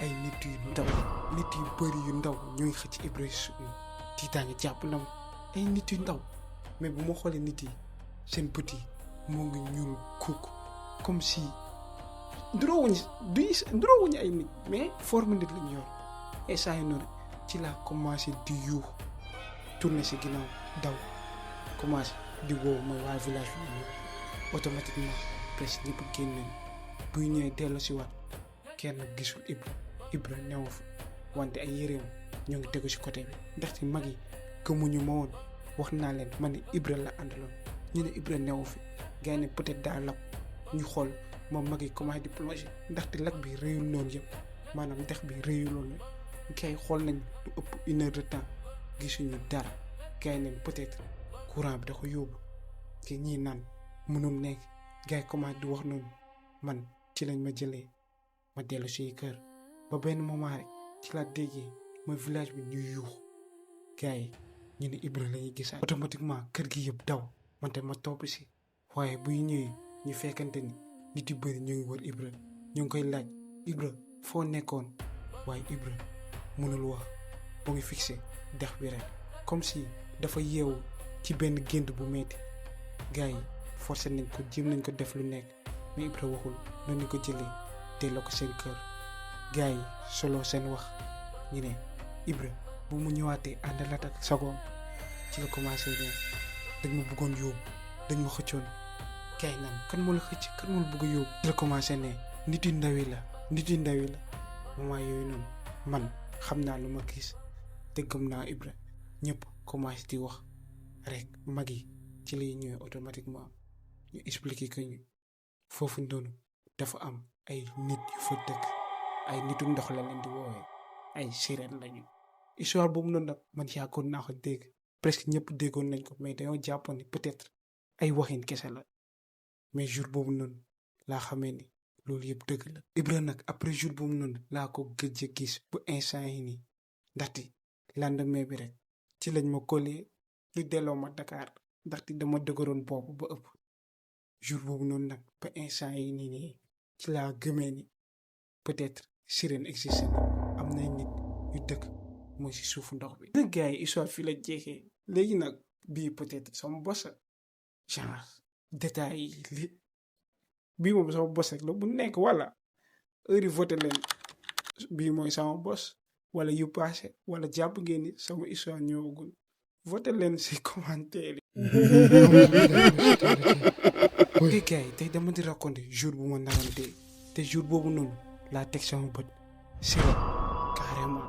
ay nit yu ndaw nit yu bëri yu ndaw ñooy xëcc Ibrahima tiitaange jàpp na ma ay nit yu ndaw mais bu ma xoolee nit yi seen bët yi moo ngi ñuul kukk comme si duroowuñu ay nit mais forme nit lañ yor et saa yu noonu ci laa commencé di yuux tourner si ginnaaw daw commencé di woow mooy waa village bi ñëw automatiquement presque ñëpp génn nañ buy ñëwee dellu si waat kenn gisul Ibra newu fa wante ay yéreem ñoo ngi tegu si côté bi ndaxte mag yi gëmuñu ma woon wax naa leen ma ne Ibra la àndaloon ñu ne Ibra newu fi gars yi ne peut-être daa lab ñu xool moom mag yi commencé di plonger ndaxte lac bi réyul noonu yëpp maanaam dex bi réyul loolu gars yi xool nañ lu ëpp 1 heure de temps gisuñu dara gars yi ne peut-être courant bi da ko yóbbu te ñii naan mënul nekk gars yi commencé di wax noonu man ci lañ ma jëlee ma dellu si kër ba benn moment rek ci la déggee mooy village bi ñuy yuux gars yi ñu ne Ibra la ñuy gisaat automatiquement kër gi yëpp daw wante ma topp si waaye buy ñëwee ñu fekkante ni nit yu bëri ñu ngi wër Ibra ñu ngi koy laaj Ibra foo nekkoon waaye Ibra mënul wax mu ngi fixé dex bi rek comme si dafa yeewu ci benn gént bu metti gars yi forcé nañ ko jéem nañ ko def lu nekk mais Ibra waxul noonu ñu ko jëlee delloo ko seen kër gars yi solo seen wax ñu ne Ibra bu mu ñëwaatee àndalaat ak sagoom ci la commencé ne dañ ma bëggoon yóbbu dañ ma xëccoon gars yi naan kan moo la xëcc kan moo la bëgg a yóbbu ci la commencé ne nit yu ndaw yi la moment yooyu noonu man xam naa lu ma gis te gëm naa Ibra ñëpp commencé di wax rek mag yi ci lay ñëwee automatiquement ñu expliquer que ñu foofu noonu dafa am ay nit yu fa dëkk ay nitu ndox la leen di woowee ay sirène lañu histoire boobu noonu nag man yàggoon naa ko dégg presque ñëpp déggoon nañ ko mais dañoo jàppoon ni peut-être ay waxin kese la mais jour boobu noonu laa xamee ni loolu yëpp dëgg la Ibra nag après jour boobu noonu laa ko gëj a gis bu instant yi nii ndaxte lendemain bi rek ci lañ ma collé ñu delloo ma Dakar ndaxte dama dëgëroon boobu ba ëpp jour boobu noonu nag ba instant yi nii ci laa gëmee ni peut-être sirène existe na am na nit yu dëkk mooy si suufu ndox bi. nag gars yi histoire fii la jeexee léegi nag bii peut-être sama bos genre détails yi li bii moom sama bos rek la bu nekk wala heure yi voté leen bii mooy sama bos wala yu passé wala jàpp ngeen ni sama histoire ñëwagul voté leen si commentaire yi. ok gars yi tey dama di raconter jour bu ma naroon dee te jour boobu noonu laa teg sama bët sirène carrément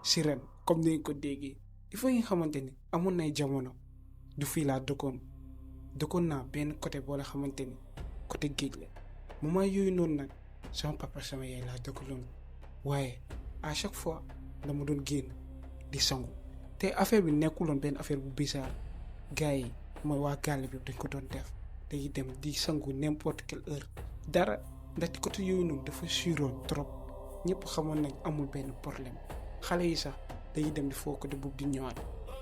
sirène comme ni nga ko déggee il faut nga xamante ni amoon nay jamono du fii laa dëkkoon naa benn côté boo la xamante ni côté géej la moment yooyu noonu nag sama papa sama yaay laa dëkkaloon waaye à chaque fois dama doon génn di sangu te affaire bi nekkuloon benn affaire bu bizarre gars yi mooy waa gàll bi dañ ko doon def dañuy dem di sangu n'importe quelle heure dara ndaxte côté yooyu noonu dafa suuroon trop ñëpp xamoon nañ amul benn problème xale yi sax dañuy dem di foo côté boobu di ñëwaat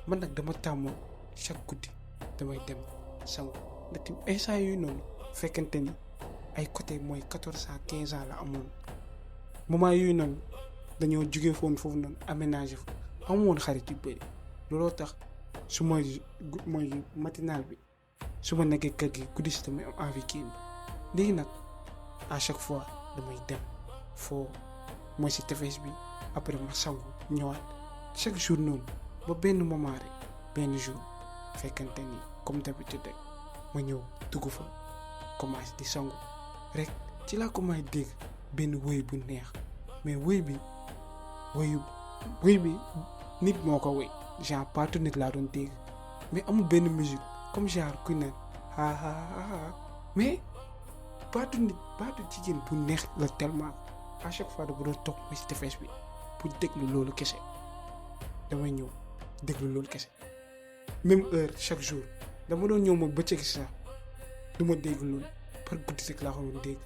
man nag dama tàmmoon chaque guddi damay dem sangu ndaxte instant yooyu noonu fekkante ni ay côté mooy 14 à 15 ans la amoon moment yooyu noonu dañoo jugee foofu noonu aménagé fa amoon xarit yu bëri looloo tax su mooy matinal bi su ma nekkee kër gi guddi si damay am envie kii léegi nag à chaque fois damay dem foo mooy si tefes bi après ma sangu ñëwaat chaque jour noonu ba benn moment rek benn jour fekkante ni comme d'habitude rek ma ñëw dugg fa commencé di sangu rek ci laa commencé dégg benn wëy bu neex mais wëy bi nit moo ko wëy genre partout nit laa doon dégg mais amul benn musique comme genre kuy naan ha ha ha mais baatu nit baatu jigéen bu neex la tellement à chaque fois dama doon toog ma ci tefes bi pour déglu loolu kese damay ñëw déglu loolu kese même heure chaque jour dama doon ñëw ma bëccëg sax du ma dégg loolu par guddi rek laa ko doon dégg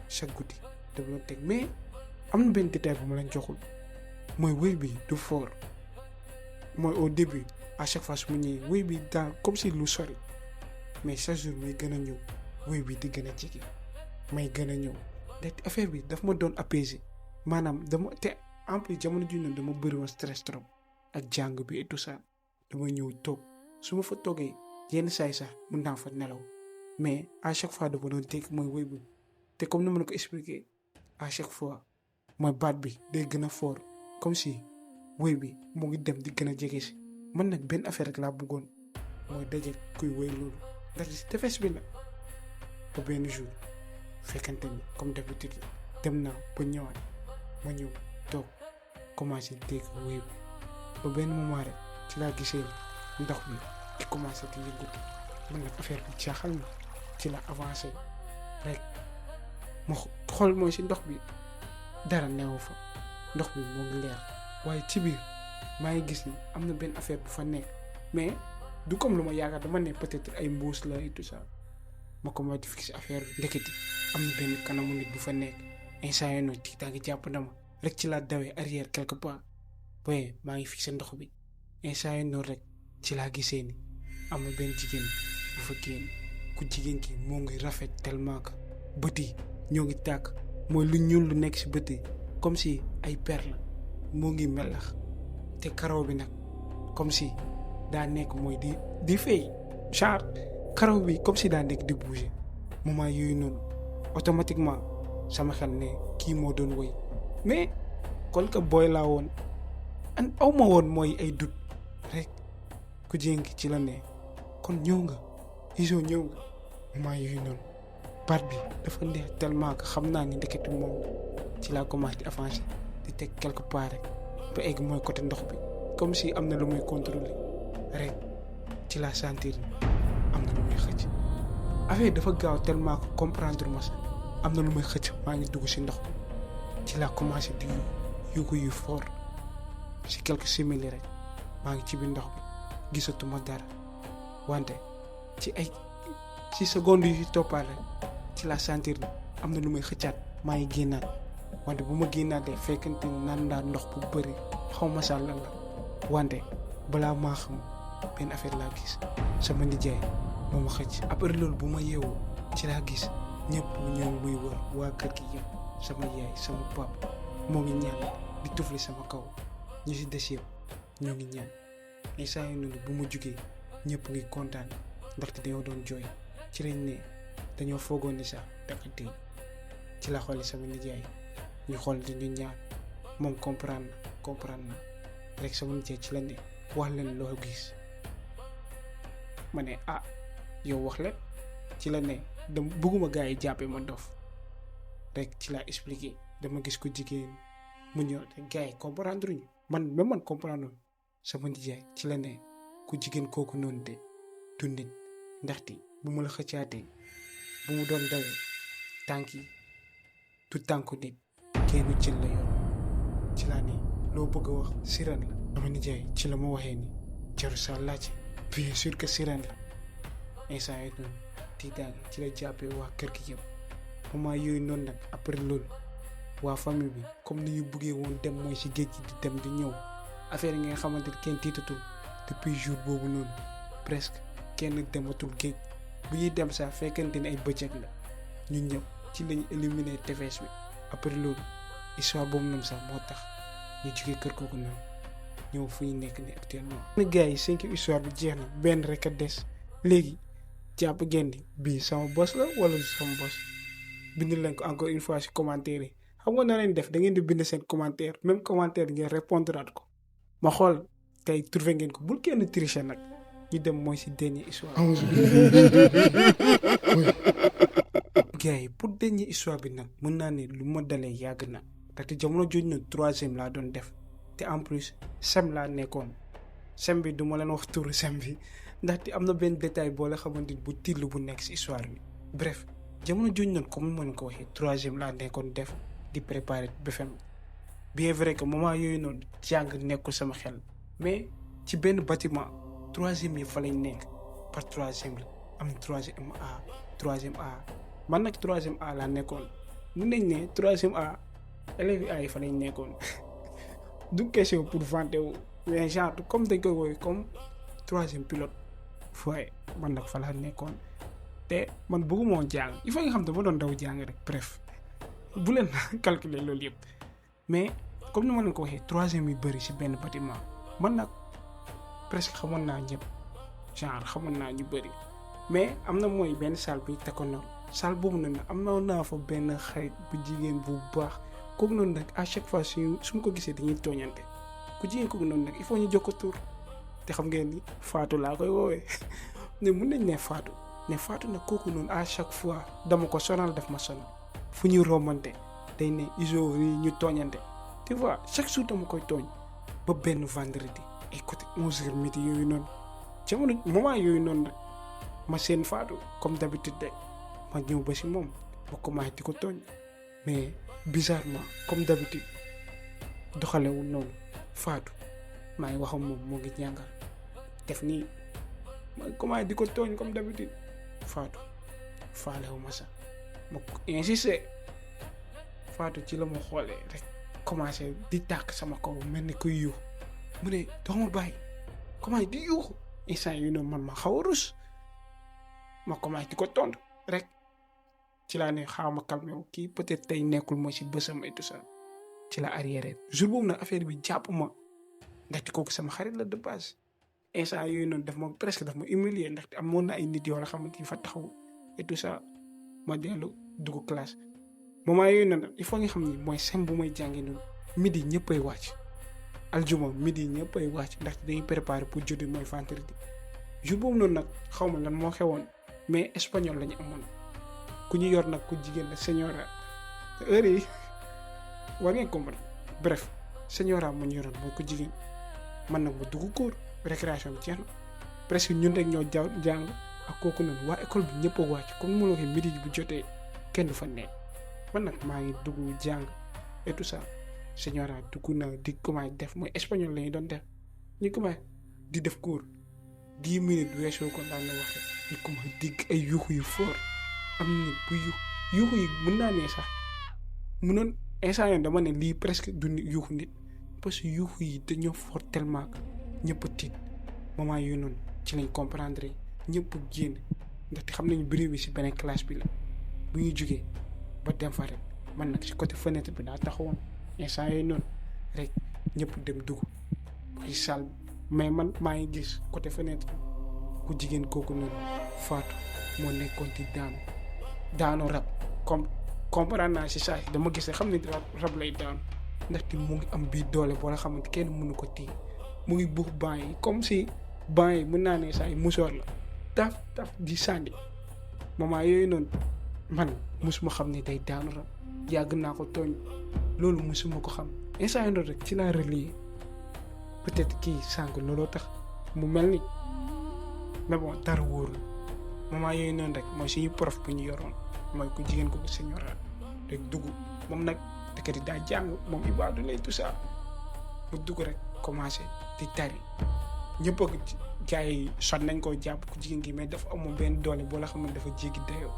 chaque guddi dama doon teg mais am na benn détail bu ma leen joxul mooy wéy bi du fort mooy au début à chaque fois su mu ñëwee wéy bi dans comme si lu sori mais chaque jour may gën a ñëw wéy bi di gën a jege may gën a ñëw te affaire bi daf ma doon apaiser maanaam dama te en plus jamono ji noonu dama bëri woon stress trop ak jàng bi et tout ça dama ñëw toog su ma fa toogee yenn saa yi sax mun naa fa nelaw mais à chaque fois dama doon dégg mooy wéy bi te comme ni ma la ko expliquer à chaque fois mooy baat bi day gën a fort comme si wéy bi mu ngi dem di gën a jege si man nag benn affaire rek laa bëggoon mooy daje kuy wéy loolu ndax si tefes bi la ba benn jour fekkante ni comme d'habitude dem naa ba ñëwaat ma ñëw toog commencé dégg wéy bi ba benn moment rek ci laa gisee ndox bi di commencé di yëngatu man nag affaire bi jaaxal na ci la avancé rek ma xool mooy si ndox bi dara neewu fa ndox bi moo ngi leer waaye ci biir maa ngi gis ni am na benn affaire bu fa nekk mais du comme lu ma yaakaar dama ne peut-être ay mbuus la et tout ça ma commencé di fixé affaire bi ndeketi am na benn kanamu nit bu fa nekk instant yii noonu tiitaa ngi jàpp na ma rek ci laa dawee arrière quelque part waaye maa ngi fixé ndox bi instant yii noonu rek ci laa gisee ni am na benn jigéen bu fa génn ku jigéen ki moo ngi rafet tellement que bët yi ñoo ngi tàkk mooy lu ñuul lu nekk si bët yi comme si ay perles moo ngi melax te karaw bi nag comme si daa nekk mooy di fay genre karaw bi comme si daa nekk di bouger moment yooyu noonu automatiquement sama xel ne kii moo doon woy mais kon que booy laa woon aw ma woon mooy ay dut rek ku jéngi ci la ne kon ñëw nga iso ñëw nga moment yooyu noonu baat bi dafa neex tellement que xam naa ni ndeketi moom ci laa commencé di avancer di teg quelque part rek ba egg mooy côté ndox bi comme si am na lu muy contrôler rek ci laa sentir ni am na lu muy xëcc affaire dafa gaaw tellement que comprendre ma sax am na lu muy xëcc maa ngi dugg si ndox bi ci laa commencé di yugu yu fort si quelques simili rek maa ngi ci biir ndox bi gisatuma dara wante ci seconde yu toppaat rek ci laa sentir ni am na lu may xëccaat maa ngi génnaat wante bu ma génnaatee fekkante ni naan naa ndox bu bëri xaw ma sax lan la wante balaa maa xam benn affaire laa gis sama nijaay moo ma xëcc après loolu bu ma yeewoo ci laa gis ñëpp ñoo ngi muy wër waa kër gi yëpp sama yaay sama papa moo ngi ñaan di tufli sama kaw ñu si des yëpp ñoo ngi ñaan instant yi noonu bu ma jugee ñëpp ngi kontaan ndaxte dañoo doon jooy ci lañ ne dañoo foogoon ni sax dafa dee ci la xooli sama nijaay ñu xool di ñu ñaan moom comprendre na rek sama nijaay ci la ne wax leen loo gis ma ne yow wax leen ci la ne dama bëgguma gars yi jàppee ma dof rek ci laa expliqué dama gis ko jigéen mu ñëw te gars yi comprendre ñu man comprendre sama nijaay ci la ne ku jigéen kooku noonu de du nit ndaxte bu ma la xëccaatee bu mu doon dawee tànk yi du tànku nit kenn jël la yor ci laa ne loo bëgg a wax sirène la sama nijaay ci la ma waxee ni jaru sa laaj bien sûr que sirène la instant yooyu noonu tiitaange ci la jàppee waa kër gi yëpp moment yooyu noonu nag après loolu waa famille bi comme ni ñu bëggee woon dem mooy si géej gi di dem di ñëw affaire yi nga xamante ni kenn tiitatul depuis jour boobu noonu presque kenn dematul géej bu ñuy dem sax fekkante ni ay bëccëg la ñun ñëpp ci lañu éliminer tefes bi après loolu histoire boobu noonu sax moo tax ñu jógee kër kooku noonu ñëw fu ñu nekk ni actuellement. ne gars yi 5 histoire bi jeex na benn rek a des léegi jàpp ngeen ni bii sama bos la wala sama bos bind leen ko encore une fois si commentaire yi xam nga na leen def da ngeen di bind seen commentaire même commentaire ngeen répondre at ko ma xool tey trouvé ngeen ko bul kenn tricher nag ñu dem mooy si dernière histoire. gars yi pour dernière histoire bi nag mën naa ne lu ma dalee yàgg na ndaxte jamono jooju na 3e laa doon def te en plus sem laa nekkoon sem bi du ma leen wax turu sem bi ndaxte am na benn détail boo la xamante ni bu tiitlu bu nekk si histoire bi bref jamono jooju noonu comme ni ma leen ko waxee 3e laa nekkoon def di préparer BFEM bien vrai que moment yooyu noonu jàng nekkul sama xel mais ci benn bâtiment 3e yi fa lañ nekk par 3e la am 3e A 3e A man nag 3e A laa nekkoon mun nañ ne 3e A élèves yi fa lañ nekkoon du question pour vanter wu mais genre comme dañ koy woowee comme troisième pilote fooy man nag fa laa nekkoon te man bëgguma woon jàng il faut nga xam ne dama doon daw jàng rek bref bu leen calculer loolu yëpp mais comme ni ma leen ko waxee troisième yu bëri si benn bâtiment man nag presque xamoon naa ñëpp genre xamoon naa ñu bëri mais am na mooy benn salle bi tekkoon noonu salle boobu noonu am naa fa benn xarit bu jigéen bu baax kooku noonu nag à chaque fois su ma ko gisee dañuy tooñante ku jigéen kooku noonu nag il faut ñu jox ko tur te xam ngeen ni Fatou laa koy woowee ne mun nañ ne Fatou nag kooku noonu à chaque fois dama ko sonal daf ma sonal fu ñuy rombante day ne iso yi ñu tooñante tu vois chaque jour dama koy tooñ ba benn vendredi ay côté 11h midi yooyu noonu jamono moment yooyu noonu nag ma seen Fatou comme d'habitude de ma ñëw ba si moom ba commencé di ko tooñ mais bizarrement comme d'habitude doxalewul noonu Fatou maa ngi waxam moom moo ngi ñàngal def nii ma commencé di ko tooñ comme d'habitude Fatou faalewu ma sax ma insisté Fatou ci la ma xoolee rek commencé di tàkk sama kaw mel ni kuy yuux mu ne doo ma bàyyi commencé di yuuxu instant yu noonu man ma xaw a rus ma commencé di ko tontu rek ci laa ne xaaw ma calmé wu kii peut-être tey nekkul mooy si bësam et tout ça ci la arrière jour boobu nag affaire bi jàpp ma ndaxte kooku sama xarit la de base instant yooyu noonu daf ma humilier ndaxte amoon na ay nit yoo la xamante ni fa taxaw et tout ça ma dellu dugg classe moment yooyu noonu il faut nga xam ni mooy sem bu may jàngi noonu midi ñëppay wàcc aljuma midi ñëppay wàcc ndaxte dañuy préparer pour jeudi mooy vendredi jour boobu noonu nag xaw ma lan moo xewoon mais espagnol la ñu amoon ku ñu yor nag ku jigéen la señora heure yi war ngeen comprendre bref señora mu ñu yoroon mooy ku jigéen man nag ma dugg cours récréation bi jeex na presque ñun rek ñoo jàng ak kooku noonu waa école bi ñëpp a wàcc comme mu la waxee midi bu jotee kenn du fa nekk man nag maa ngi dugg jàng et tout ça señora dugg na di commencé def mooy espagnol la ñu doon def ñu commencé di def cours 10 minutes weesoo ko daan na waxee ñu commencé digg ay yuuxu yu fort am nit bu yuuxu yi mën naa ne sax mënoon instant yoon dama ne lii presque du yuuxu nit parce que yuuxu yi dañoo fort tellement que ñëpp a tiit moment yooyu noonu ci lañ comprendre ñëpp génn ndaxte xam nañu bruit bi si beneen classe bi la bu ñuy jugee ba dem fa rek man nag si côté fenêtre bi daa taxawoon instant yooyu noonu rek ñëpp dem dugg ci salle mais man maa ngi gis côté fenêtre ku jigéen kooku noonu Fatou moo nekkoon di daanu rab comme comprendre naa si saa si dama gis xam ne rab lay daanu ndaxte mu ngi am bii doole boo la xamante kenn mënu ko téye mu ngi buux banc yi comme si banc yi mën naa ne saa yi musoor la taf di sànni moment yooyu noonu man musuma xam ne day daanu rab yàgg naa ko tooñ loolu musuma ko xam instant yii rek ci laa relier peut-être kii sànq looloo tax mu mel ni mais bon dara wóorul moment yooyu noonu rek mooy suñu prof bu ñu yoroon mooy ku jigéen ko bu señora rek dugg moom nag dëkkati daa jàng moom ibaadu lay tout ça mu dugg rek commencé di tari ñëpp ak gars yi sot nañ koo jàpp ku jigéen gi mais dafa amoon benn doole boo la xam ne dafa jéggi dayoo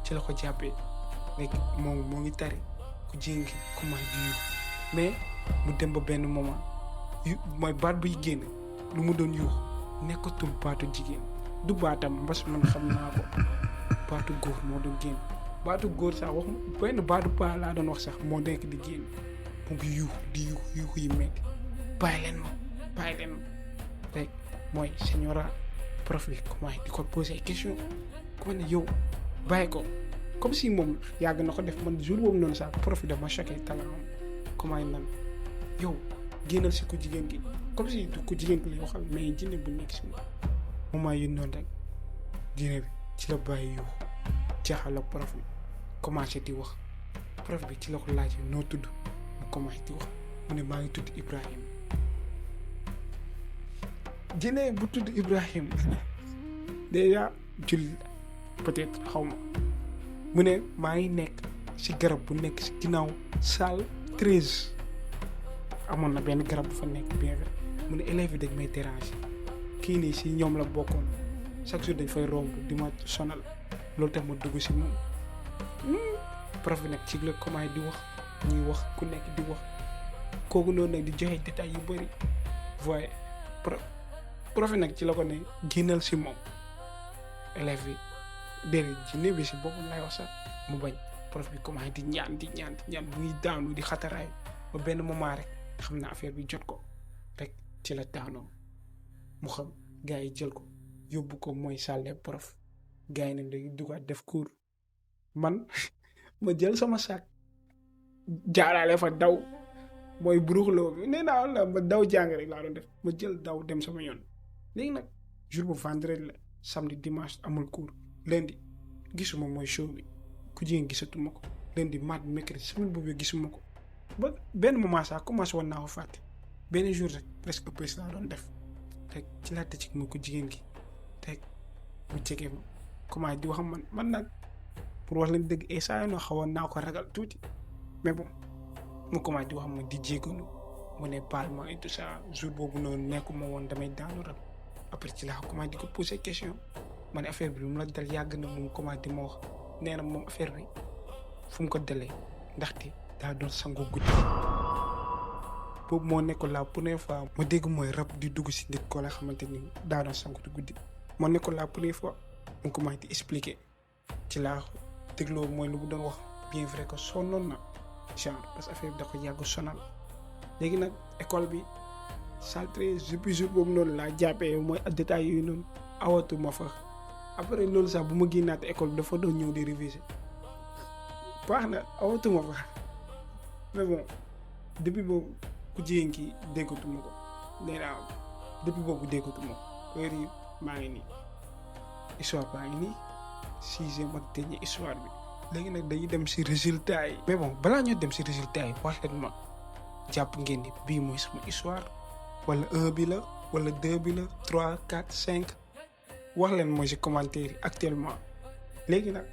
ci la ko jàppee léegi moom moo ngi tari ku jigéen gi commencé di yuux mais mu dem ba benn moment mooy baat buy génn lu mu doon yuux nekkatul baatu jigéen du baatam mbas man xam naa ko baatu góor moo doon génn baatu góor sax wax benn baatu paa laa doon wax sax moo nekk di génn mu ngi yuux yi metti bàyyi leen ma rek mooy señora prof bi commencé di ko poser question ku ne yow bàyyi ko comme si moom yàgg na ko def man jour boobu noonu sax prof bi dama choqué talaam commencé nan yow génnal si ku jigéen gi comme si du ku jigéen gi lay waxal mais jinne bu nekk si moom moment yi noonu rek jinne bi ci la bàyyi yuux jaaxal la prof bi commencé di wax prof bi ci la ko laajee noo tudd mu commencé di wax mu ne maa ngi tudd Ibrahim jinne bu tudd Ibrahim déjà julli peut-être xaw ma mu ne maa ngi nekk si garab bu nekk si ginnaaw salle 13 amoon na benn garab bu fa nekk bien vrai mu ne élèves yi dañ may déranger kii nii si ñoom la bokkoon chaque jour dañ fay romb di ma sonal loolu tax ma dugg si moom prof bi nag ci la commencé di wax ñuy wax ku nekk di wax kooku noonu nag di joxe détails yu bëri voyez prof nag ci la ko ne génnal si moom élève bi déedéet jinne bi si boppam lay wax sax mu bañ prof bi commencé di ñaan muy daanu di xataraay ba benn moment rek xam na affaire bi jot ko rek ci la daanoo mu xam gars yi jël ko yóbbu ko mooy salle prof gars yi ne léegi dugaat def cours man ma jël sama sac jaaraale fa daw mooy buruxloo bi nee naa la ma daw jàng rek laa doon def ma jël daw dem sama yoon léegi nag jour bu vendredi la samedi dimanche amul cours lundi gisuma mooy show bi ku jigéen gisatuma ko lundi mardi mercredi semaine boobu gisuma ko ba benn moment sax commencé woon naa ko fàtte benn jour rek presque bés laa doon def rek ci laa tëj mu ko jigéen gi rek mu jege ma commencé di wax man nag pour wax leen dëgg saa yoo xawoon naa ko ragal tuuti mais bon mu commencé di wax ma di jégalu mu ne baal ma et tout ça jour boobu noonu nekkuma woon damay daanu rab après ci laa commencé di ko poser question ma ne affaire bi lu mu la dal yàgg na mu commencé di ma wax nee na moom affaire bi fu mu ko dalee ndaxte daa doon sangu guddi boobu moo nekkoon la première fois ma dégg mooy rab di dugg si nit ko la xamante ni daa doon sangu guddi moo nekkoon la première fois mu commencé di expliquer ci laa dégloo mooy lu mu doon wax bien vrai que sonnoon na genre parce que affaire bi da ko yàgg sonal léegi nag école bi saltré depuis jour boobu noonu laa jàppee mooy détails yooyu noonu awatu ma fa après loolu sax bu ma génnaate école bi dafa doon ñëw di réviser baax na awatu ma fa mais bon depuis boobu ku jigéen ki déggatuma ko nee naa depuis boobu déggatuma ko heure yi maa ngi nii histoire baa ngi nii 6e ak dernier histoire bi léegi nag dañuy dem si résultat yi mais bon balaa ñoo dem si résultat yi wax leen ma jàpp ngeen ni bii mooy sama histoire wala 1 bi la wala 2 bi la 3 4 5 wax leen mooy si commentaire yi actuellement léegi nag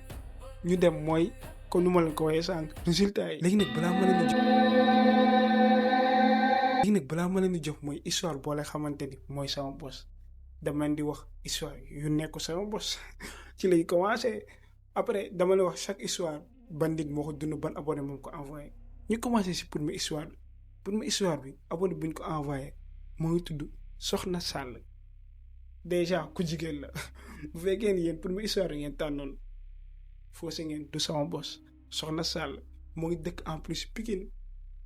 ñu dem mooy comme nu ma leen ko waxee sànq résultat yi léegi nag balaa ma leen di jox mooy histoire boole xamante ni mooy sama bos dama leen di wax histoire yu nekk sama bos ci lay commencé après dama la wax chaque histoire ban nit moo ko dund ban abonné moom ko envoyé ñu commencé si pour ma histoire bi abonné buñ ko envoyé moo ngi tudd Soxna Sall déjà ku jigéen la bu fekkee ni yéen pour ma histoire ngeen tànnoon faussé ngeen du sama bos Soxna Sall moo ngi dëkk en plus Pikine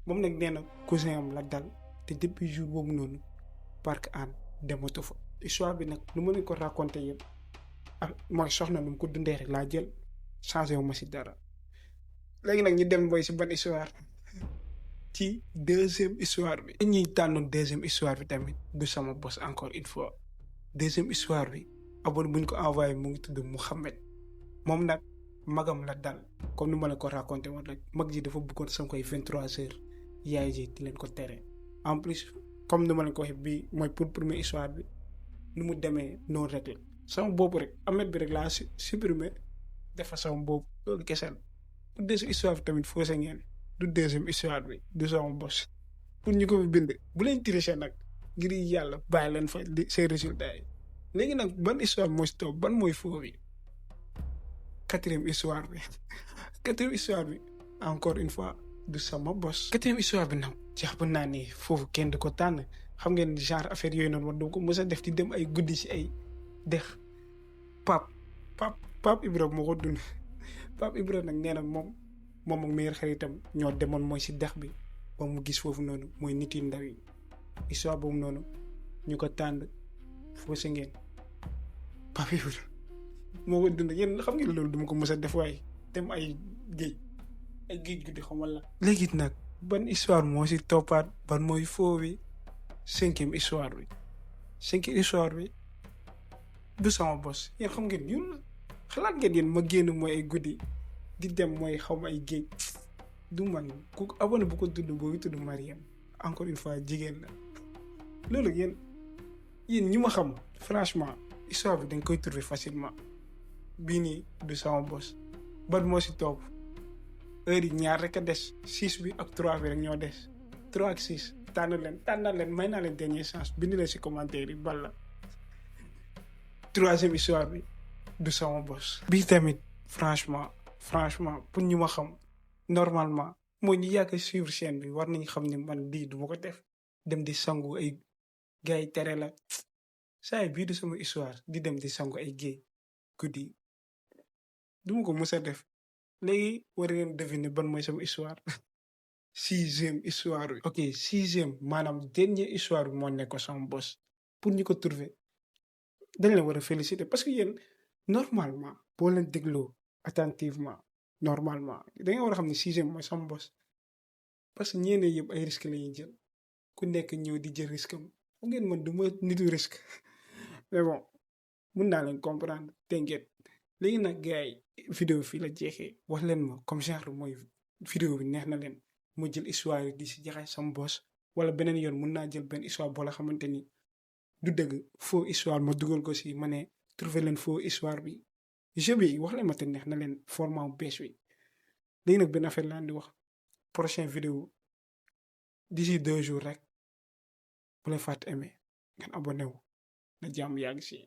moom nag nee na cousin am la dal te depuis jour boobu noonu parc an dematu fa histoire bi nag nu ma leen ko raconté yëpp mooy soxna nu mu ko dundee rek laa jël changé wu ma si dara léegi nag ñu dem boy si ban histoire ci 2e histoire bi. ñuy tànnoon 2e histoire bi tamit du sama bos encore une fois 2e histoire bi abonné buñ ko envoyé mu ngi tudd Mouhamed moom nag magam la dal comme ni ma la ko raconté woon rek mag ji dafa bëggoon sam koy 23h yaay ji di leen ko tere en plus comme ni ma leen ko waxee bii mooy pour première histoire bi nu mu demee noonu rek la. sama boobu rek amet bi rek laa supprimer defa sama boobu loolu kese la pour 2e histoire bi tamit faussé ngeen du 2e histoire bi du sama bos pour ñu ko fi bind bu leen tricher nag ngir yàlla bàyyi leen fa seen résultats yi léegi nag ban histoire mooy si toog ban mooy faux bi 4e histoire bi 4e histoire bi encore une fois du sama bos 4e histoire bi nag jàpp naa ni foofu kenn du ko tànn xam ngeen genre affaire yooyu noonu man doo ko mës a def di dem ay guddi si ay dex Pape Ibra moo ko dund Pape Ibra nag nee na moom ak meilleur xaritam ñoo demoon mooy si dex bi ba mu gis foofu noonu mooy nit yu ndaw yi histoire boobu noonu ñu ko tànn faussé ngeen Pape Ibra moo ko dund yéen xam ngeen loolu duma ko mës a def waaye dem ay géej guddi xamal la léegi nag ban histoire moo si toppaat ban mooy faux bi 5e histoire bi 5e histoire bi du sama bos yéen xam ngeen ñun xalaat ngeen yéen ma génn mooy ay guddi di dem mooy xaw ma ay géej du man ku abonné bu ko tudd boobu tudd Mariam encore une fois jigéen la loolu yéen ñi ma xam franchement histoire bi dañ koy trouver facilement bii nii du sama bos ban moo si topp heure yi ñaar rek a des 6 bi ak 3 bi rek ñoo des 3 ak 6 tànnal leen may naa leen dernière chance bind leen si commentaire yi bal la 3e histoire bi du sama bos bii tamit franchement pour ñu ma xam normalement mooy ñu yàgg a suivre chaîne bi war nañu xam ne man lii du ma ko def dem di sangu ay gars yi tere la saa bii du sama histoire di dem di sangu ay géej guddi du ma ko mës a def léegi war ngeen deviner ban mooy sama histoire 6e histoire bi. ok 6e maanaam dernier histoire bi moo nekk sama bos pour ñu ko trouver dañ leen war a féliciter parce que yéen normalement boo leen dégloo attentivement normalement da nga war a xam ne 6e mooy sama bos parce que ñeene yëpp ay risque la ñuy jël ku nekk ñëw di jël risque am xam ngeen man du ma nitu risque mais bon mun naa leen comprendre t'inquiète léegi nag gars yi vidéo fii la jeexee wax leen ma comme genre mooy vidéo bi neex na leen ma jël histoire yi di si jaxay sama bos wala beneen yoon mun naa jël benn histoire boo la xamante ni du dëgg faux histoire ma dugal ko si ma ne trouver leen faux histoire bi jeu bi wax leen ma te neex na leen format bu bees bi léegi nag benn affaire laan di wax prochaine vidéo d'ici 2 jours rek bu leen fàtte aimer ngeen abonné wu na jàmm yàgg si